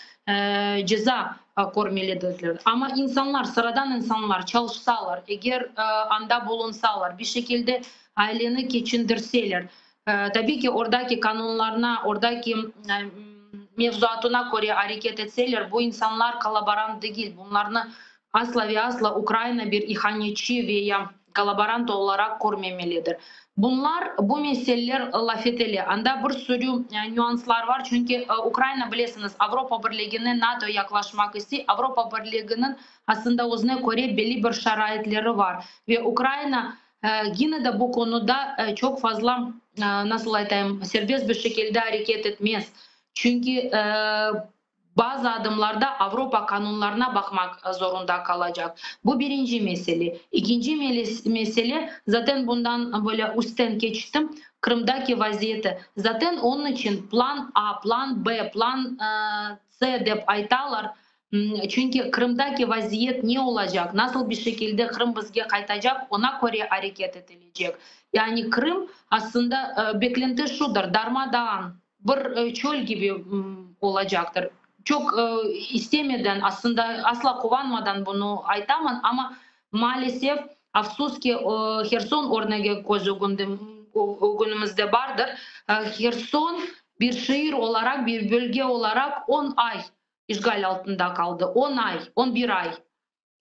ceza körmelidirler. Amma insanlar, sıradan insanlar çalışsalar, eger anda bulunsalar, bir şekilde aileni keçindirseler, Tabiy ki, ordaki qanunlarına, ordaki mevzuatına köre areket etseler, bu insanlar kollaborant degil, bunlarnı asla ve asla Ukraina bir ihanetçi ve ya. Kollaborant olaraq körmemelidir. Bunlar, bu meseleler laf etile. Anda bir sürü nüanslar var, çünki Ukraina, bilesiñiz, Avropa Birligine, NATO yaqlaşmaq istey. Avropa Birliginiñ aslında özüne köre belli bir şaraitleri var. Ve Ukraina yine de bu konuda çoq fazla, nasıl aytayım, serbest bir şekilde areket etmez. Çünki bazı adımlarda Avropa qanunlarına baqmaq zorunda qalacaq. Bu birinci mesele. İkinci mesele, zaten bundan böyle üstten keçtim, Qırımdaki vaziyeti. Zaten onıñ içün plan A, plan B, plan C dep aytalar. Çünki Qırımdaki vaziyet ne olacaq, nasıl bir şekilde Qırım bizge qaytacaq, oña köre areket etilecek. Yani Qırım, aslında, beklenti şudır, darma-dağan bir çöl kibi olacaqtır. Çoq istemeden, aslında, asla quvanmadan bunı aytaman, amma, maalesef, afsus ki, Herson örnegi köz ögünimizde bardır. Herson bir şeer olaraq, bir bölge olaraq on ay işğal altında qaldı. On ay, 11 ay.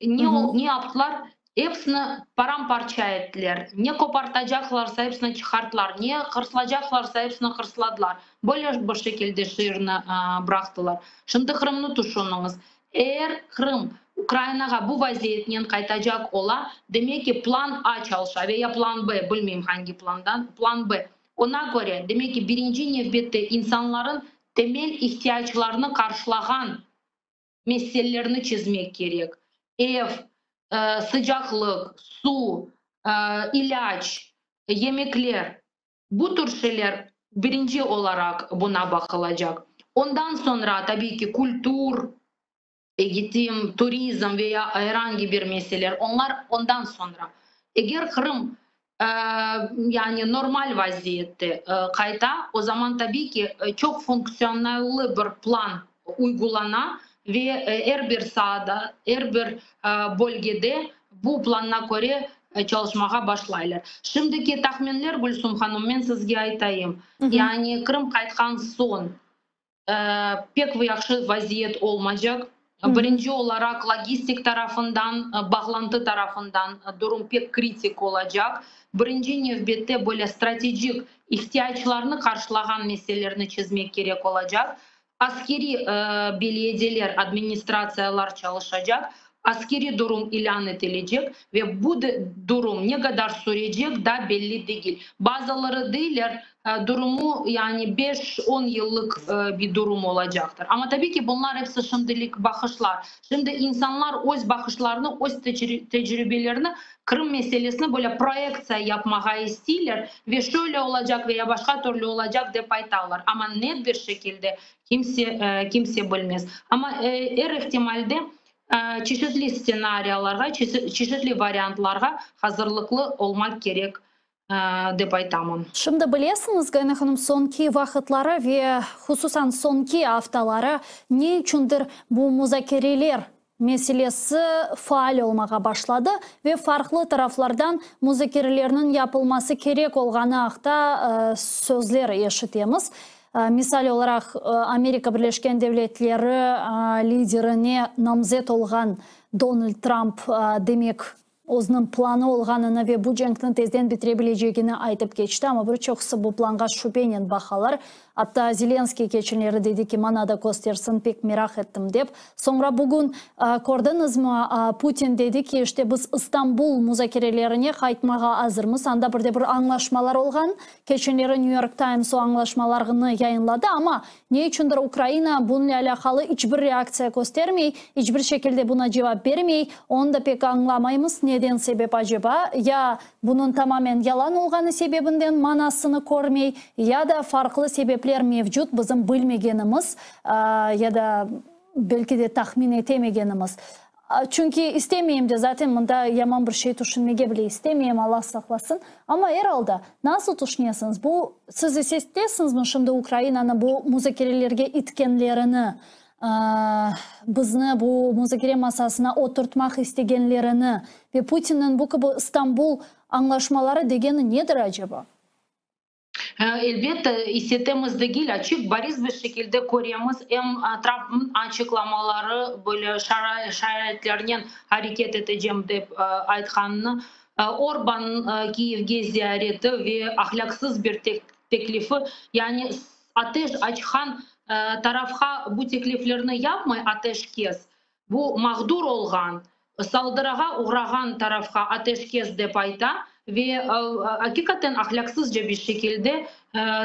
Ne, ne yaptılar? Epsini param-parça ettiler. Ne qopartacaqlarsa, epsini çıqarttılar. Ne hırslacaqlarsa, epsini hırsladılar. Böyle bir şekilde şeerni bıraqtılar. Şimdi Qırımnı tüşüniñiz. Eğer Qırım Ukrainağa bu vaziyetnen qaytacaq ola, demek ki, plan A çalışa veya plan B, bilmeyim hangi plandan, plan B. Oña köre, demek ki, birinci nevbette insanların temel ihtiyaclarını qarşılağan meselelerini çezmek kerek. Ev, sıcaqlıq, suv, ilâc, yemekler, bu tür şeyler birinci olaraq buna baqılacaq. Ondan soñra, tabiiy ki, kültür, egitim, turizm veya herhangi bir meseleler, onlar ondan soñra. Eger Qırım yani normal vaziyette qayta, o zaman tabiiy ki, çoq funktsionallı bir plan uygulana ve er bir saada, er bir bölgede bu planına köre çalışmağa başlaylar. Şimdiki tahminler, Gülsum hanım, men sizge aytayım. Yani Qırım qaytqan soñ pek yahşı vaziyet olmaycaq. Birinci olaraq logistik tarafından, bağlantı tarafından durum pek kritik olacaq. Birinci nevbette böyle stratejik ihtiyaclarnı qarşılağan meselelerni çezmek kerek olacaq. Askeriy belediyeler, administratsiyalar çalışacaq. Askeriy durum ilân etilecek ve bu durum ne qadar sürecek da belli degil. Bazıları deyler, durumu yani 5-10 yıllıq bir durum olacaqtır. Amma tabiiy ki, bunlar episi şimdilik baqışlar. Şimdi insanlar öz baqışlarını, öz tecrübelerini Qırım meselesini böyle proyektsiya yapmağa isteyler ve şöyle olacaq veya başqa türlü olacaq dep aytalar. Amma net bir şekilde kimse kimse bilmez. Amma er ihtimalde çeşitli stsenariyalarğa, çeşitli variantlarğa hazırlıqlı olmaq kerek dep aytamın. Şimdi bilesiñiz, Gayana hanım, soñki vaqıtları ve hususan soñki aftaları ne içündir bu muzakereler meselesi faal olmağa başladı ve farqlı taraflardan muzakerelerniñ yapılması kerek olğanı aqta sözler eşitemiz. Misal olaraq, Amerika Birleşken Devletleri liderine namzet olğan Donald Trump, demek, özüniñ planı olğanını ve bu cenkni tezden bitire bilecegini aytıp keçti, amma bir çoqusı bu planğa şübenen baqalar. Atta Zelenskiy keçenleri dedi ki, maña da köstersin, pek meraq ettim dep. Soñra bugün, kördiñizmi, Putin dedi ki, işte biz İstanbul muzakerelerine qaytmağa azırmız, anda bir de bir añlaşmalar olğan. Keçenleri New York Times o añlaşmalarnı yayınladı, amma ne içündir Ukraina bunıñ alâqalı iç bir reaktsiya köstermey, iç bir şekilde buna cevap bermey, onı da pek añlamaymız, neden sebep aceba, ya bunıñ tamamen yalan olğanı sebebinden manasını körmey, ya da farqlı sebepler mevcut bizim bilmegenimiz, ya da belki de tahmin etemegenimiz. Çünki istemeyim de, zaten mında yaman bir şey tüşünmege bile istemeyim, Allah saqlasın. Amma er alda, nasıl tüşünesiñiz, bu siz issetesiñizmi şimdi Ukrainanı bu muzakerelerge itkenlerini, bizni bu muzakere masasına oturtmaq istegenlerini ve Putinniñ bu kibi İstanbul añlaşmaları degeni nedir aceba? Elbette, issetemiz degil, açıq, bariz bir şekilde köremiz. Em Trumpnıñ açıqlamaları böyle şaraitlernen areket etecem dep aytqanını. Orban Kiyevge ziyareti ve ahlâqsız bir teklifi, yani ateş açqan tarafqa bu tekliflerni yapmay, ateşkes, bu mağdur olğan, saldırığa oğrağan tarafqa ateşkes dep ayta ve aqiqaten ahlâqsızca bir şekilde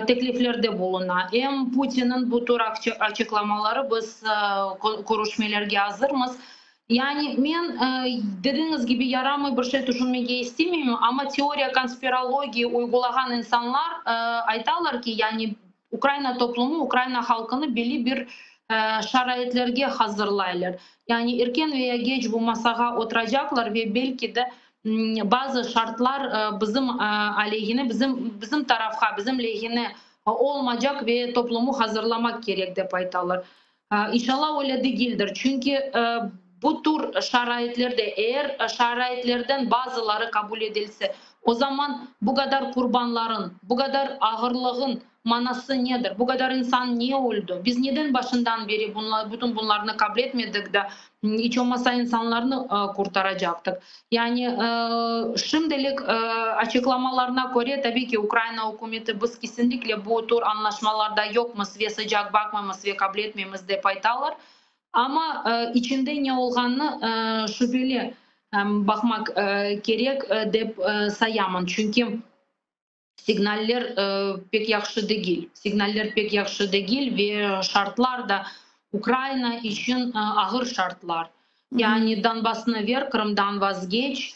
tekliflerde buluna. Em Putinniñ bu tür açıqlamaları, biz körüşmelerge azırmız. Yani men, dediñiz kibi, yaramay bir şey tüşünmege istemeyim, amma teoriya konspirologiya uygulağan insanlar aytalar ki, yani Ukraina toplumı, Ukraina halqını belli bir şaraitlerge hazırlaylar. Yani erken veya geç bu masağa oturacaqlar ve belki de bazı şartlar bizim aleyhine, bizim tarafqa, bizim lehine olmaycaq ve toplumu hazırlamaq kerek dep aytalar. İnşallah öyle degildir. Çünki bu tür şaraitlerde, eger şaraitlerden bazıları qabul edilse, o zaman bu qadar qurbanların, bu qadar ağırlığın manası nedir? Bu qadar insan ne öldi? Biz neden başından beri bunlar, bütün bunlarnı qabul etmedik de iç olmasa insanlarnı qurtaracaqtıq? Yani şimdilik açıqlamalarına köre, tabii ki, Ukraina ükümeti biz kesinlikle bu tür añlaşmalarda yoqmız ve sıcaq baqmaymız ve qabul etmeymiz dep aytalar. Amma içinde ne olğanını şübeli baqmaq kerek dep sayamın. Çünki signaller pek yahşı degil. Signaller pek yahşı degil ve şartlar da Ukraina içün ağır şartlar. Yani Donbasnı ver, Qırımdan vazgeç,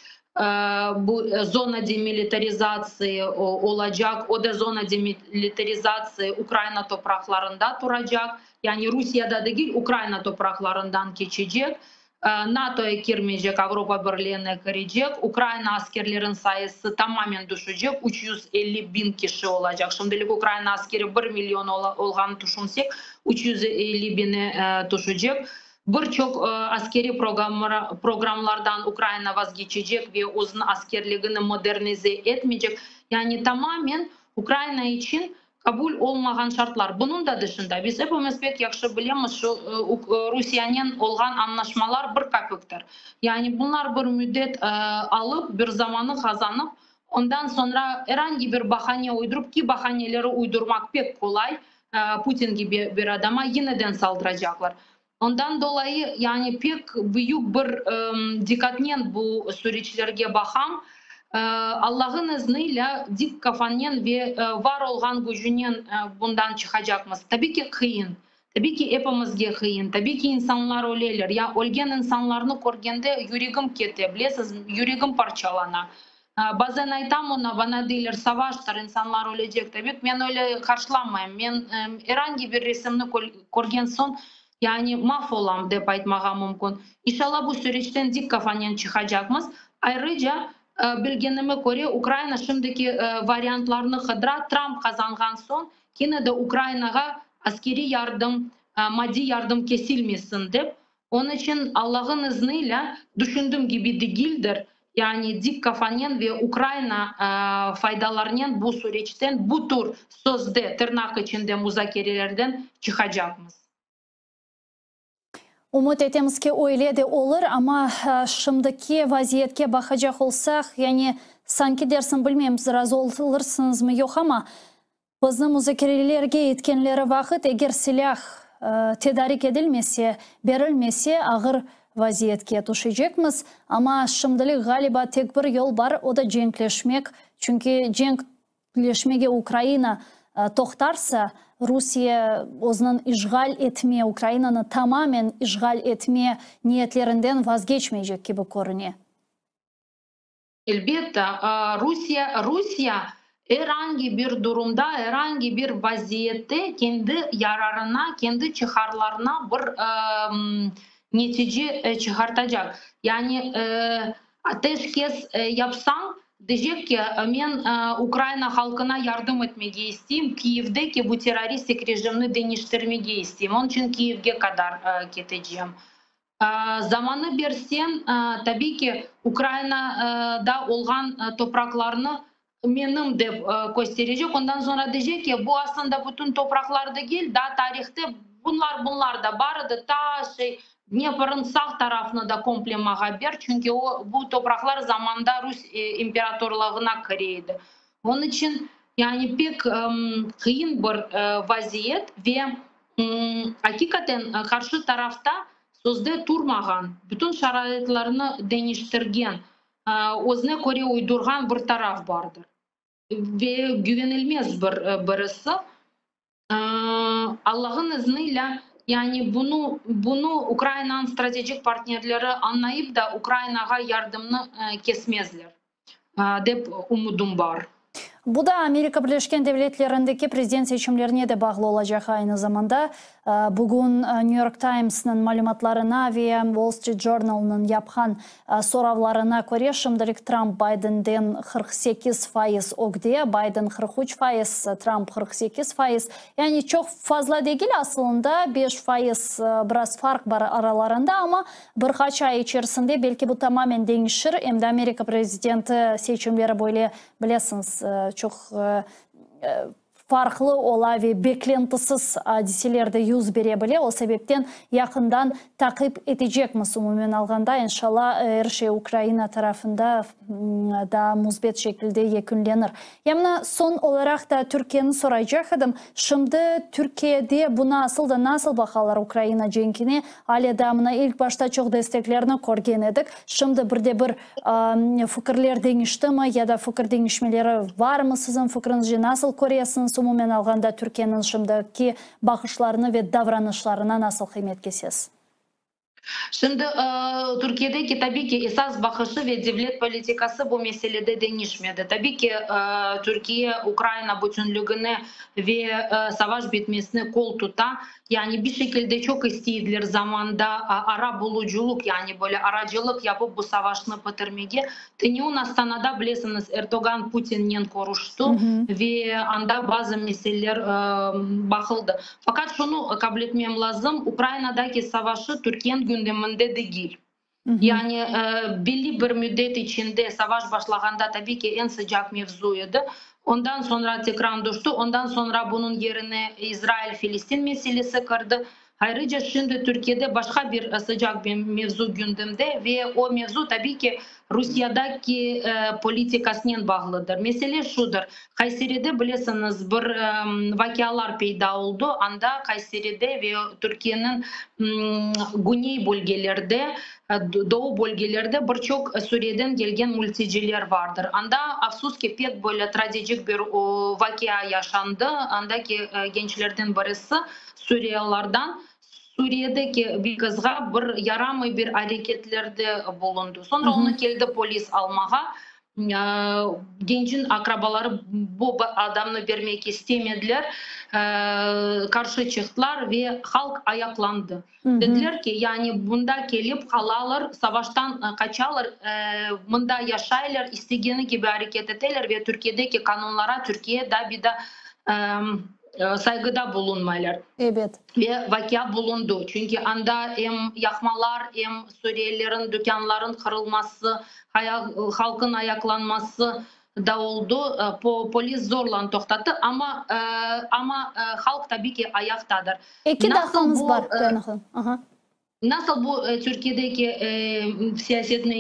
bu zona demilitarizatsiya olacaq, o da zona demilitarizatsiya Ukraina topraqlarında turacaq, yani Rusiyada degil, Ukraina topraqlarından keçecek, NATO'ya kirmeycek, Avropa Birliğine kirecek, Ukraina askerlerin sayısı tamamen düşecek, 350 bin kişi olacaq. Şimdilik Ukraina askeri 1 milyon olğanı tüşünsek, 350 bine düşecek. Bir çoq askeriy programlardan Ukraina vazgeçecek ve özüniñ askerligini modernize etmeycek. Yani tamamen Ukraina içün qabul olmağan şartlar. Bunıñ da dışında biz epimiz pek yahşı bilemiz, şu Rusiyanen olğan añlaşmalar bir kapiktir. Yani bunlar bir müddet alıp, bir zamanı qazanıp, ondan soñra er angi bir bahane uydurıp, ki bahaneleri uydurmaq pek qolay Putin kibi bir adama, yeniden saldıracaqlar. Ondan dolayı yani pek büyük bir diqqatnen bu süreçlerge baqam. Allah'ın izniyle dik qafanen ve var olğan gücünen bundan çıqacaqmız. Tabii ki qıyın. Tabii ki epimizge qıyın. Tabii ki insanlar öleler. Ya ölgen insanlarnı körgende yüregim kete, bilesiz, yüregim parçalana. Bazen aytam ona, bana deyler, savaştır, insanlar ölecek. Tabii men öyle qarşılamayım. Men er angi bir resimni körgen soñ, yani mahv olam dep aytmağa mümkün. İnşallah bu süreçten dik qafanen çıqacaqmız. Ayrıca bilgenime köre, Ukraina şimdiki variantlarnı qıdıra. Trump qazanğan soñ kene de Ukrainağa askeriy yardım, maddiy yardım kesilmesin dep. Onıñ içün Allah'ın izniyle düşündüğüm kibi degildir. Yani dik qafanen ve Ukraina faydalarınen bu süreçten, bu tür sözde tırnaq içinde muzakerelerden çıqacaqmız. Ümüt etemiz ki, öyle de olur, amma şimdiki vaziyetke baqacaq olsaq, yani sanki dersin, bilmeyim, razı olursıñızmı, yoq, amma bizni muzakerelerge etkenleri vaqıt, eger silâh tedarik edilmese, berilmese, ağır vaziyetke tüşecekmiz. Amma şimdilik ğaliba tek bir yol bar, o da cenkleşmek. Çünki cenkleşmege Ukraina toqtarsa, Rusiye özüniñ işğal etme, Ukrainanı tamamen işğal etme niyetlerinden vazgeçmeycek kibi körüne. Elbette, Rusiye er angi bir durumda, er angi bir vaziyette kendi yararına, kendi çıqarlarına bir netice çıqartacaq. Yani ateşkes yapsañ, deycek ki, men Ukraina halqına yardım etmege isteyim, Kiyevdeki bu terroristik rejimni deñiştirmege isteyim, onıñ içün Kiyevge qadar keteceğim. Zamanı bersen, tabii ki, Ukrainada olğan topraqlarnı menim dep kösterecek. Ondan soñra deycek ki, bu aslında bütün topraqlar degil, da tarihte bunlar da bar edi, ta şey. Dneprniñ sağ tarafını da komple mağa ber, çünki o, bu topraqlar zamanda Rus imperatorlığına kire edi. Onıñ içün, yani pek qıyın bir vaziyet ve aqiqaten qarşı tarafta sözde turmağan, bütün şaraitlerni deñiştirgen, özüne köre uydurğan bir taraf bardır. Ve güvenilmez bir birisi. Allah'ın izniyle, yani bunu, bunu Ukrainanıñ stratejik partnerleri añlayıp da Ukrainağa yardımnı kesmezler, dep ümüdim bar. Bu da Amerika Birleşken Devletlerindeki prezident seçimlerine de bağlı olacaq aynı zamanda. Bugün New York Timesnıñ malümatlarına ve Wall Street Journalnıñ yapqan Soravlarına köre, şimdilik Tramp Baydenden 48% ögde, Bayden 43%, Tramp 48%. Yani çoq fazla degil asılında, 5% biraz farq bar aralarında, amma bir qaç ay içerisinde belki bu tamamen deñişir. Em de Amerika prezidenti seçimleri böyle, bilesiñiz, çoq farqlı ola ve beklentisiz adiseler de yüz bere bile, o sebepten yaqından taqip etecekmiz. Umumen alğanda, inşalla, er şey Ukraina tarafında daa müsbet şekilde yekünlenir. Ya mına soñ olaraq da Türkiyeni soraycaq edim. Şimdi Türkiyede buna asıl da nasıl baqalar Ukraina cenkine? Ale daa mına ilk başta çoq desteklerni körgen edik. Şimdi bir de bir Fikirler deñiştimi ya da fikir deñişmeleri varmı siziñ fikriñizce? Nasıl köresiñiz, umumen alğanda Türkiyeniñ şimdiki baqışlarını ve davranışlarına nasıl qıymet kesesiz? Şimdi Türkiyedeki tabiy ki esas baqışı ve devlet politikası bu meselede deñişmedi. Tabiy ki Türkiye Ukrayina bütünlügine ve savaş bitmesine qol tuta. Yani bir şekilde çoq isteydiler zamanda ara buluculıq, yani böyle aracılıq yapıp bu savaşnı bitirmege. Tünevin Astanada, bilesiñiz, Erdoğan Putinnen körüşti ve anda bazı meseleler baqıldı. Faqat şunı qabul etmem lazım, Ukrainadaki savaşı Türkiyeniñ gündeminde degil. Yani belli bir müddet içinde savaş başlağanda tabiy ki eñ sıcaq mevzu edi. Ondan soñra tekran tüşti, ondan soñra bunıñ yerine İsrail-Filistin meselesi kirdi. Ayrıca şimdi Türkiyede başqa bir sıcaq mevzu gündemde ve o mevzu tabiy ki Rusiyadaki politikasınen bağlıdır. Mesele şudır, Kayseride bilesiñiz bir vaqialar peyda oldı, anda Kayseride ve Türkiyeniñ güney bölgelerde, doğu bölgelerde bir çoq Suriyeden kelgen mülteciler vardır. Anda, afsus ki, pek böyle trajik bir vaqia yaşandı, andaki gençlerden birisi suriyalılardan Suriyedeki bir qızğa bir yaramay bir areketlerde bulundı. Soñra onı keldi polis almağa. Gencin aqrabaları bu adamnı bermek istemediler, qarşı çıqtılar ve halq ayaqlandı. Dediler ki, yani bunda kelip qalalar, savaştan qaçalar, mında yaşaylar, istegeni kibi areket eteler ve Türkiyedeki qanunlara Türkiye da bir da sayğıda bulunmaylar. Ebet. Ve vaqia bulundı, çünki anda em yaqmalar, em suriyelilerin dükânların qırılması, halqın ayaqlanması da oldı. Polis zorla toqtattı, amma, amma halq tabiy ki ayaqtadır. Eki daqqañız bar, Gayana hanım. Aha. Nasıl bu Türkiyedeki siyasetni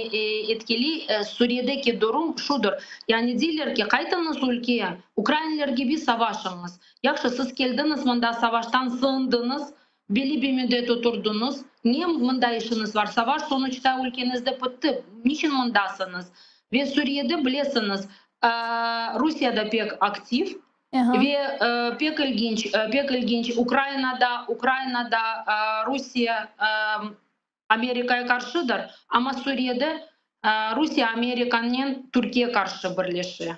etkiley? Suriyedeki durum şudır, yani deyler ki, qaytıñız ülkeye, ukrainler kibi savaşıñız. Yahşı, siz keldiñiz mında, savaştan sığındıñız, belli bir müddet oturdıñız, ne mında işiñiz var? Savaş sonuçta ülkeñizde bitti, niçün mındasıñız? Ve Suriyede bilesiñiz, Rusiye da pek aktiv. Ve pek ilginç, pek ilginç, Ukrainada, Ukrainada Rusiye Amerikaya qarşıdır, amma Suriyede Rusiye Amerikanen Türkiye qarşı birleşe.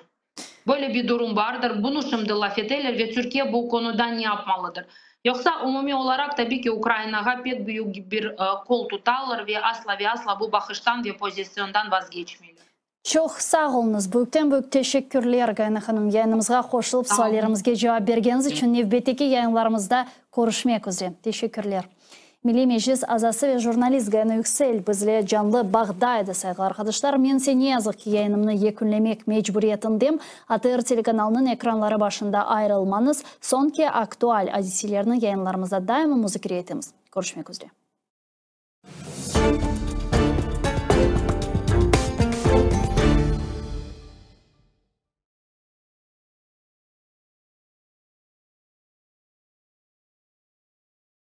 Böyle bir durum bardır, bunı şimdi laf eteler ve Türkiye bu konuda ne yapmalıdır? Yoqsa umumiy olaraq, tabiy ki, Ukrainağa pek büyük bir qol tutalar ve asla ve asla bu baqıştan ve pozisyondan vazgeçmeyler. Çoq sağ oluñız, büyükten-büyük teşekkürler, Gayana hanım, yayınımızğa qoşulıp, suallerimizge cevap bergeniñiz içün. Nevbetteki yayınlarımızda körüşmek üzre. Teşekkürler. Milliy Meclis azası ve jurnalist Gayana Yüksel bizle canlı bağda edi, sayğılı arqadaşlar. Men ise ne yazıq ki, yayınımnı yekünlemek mecburiyetindem. ATR telekanalınıñ ekranları başında ayırılmañız, soñki aktual adiselerni yayınlarımızda daima muzakere etemiz. Körüşmek üzre.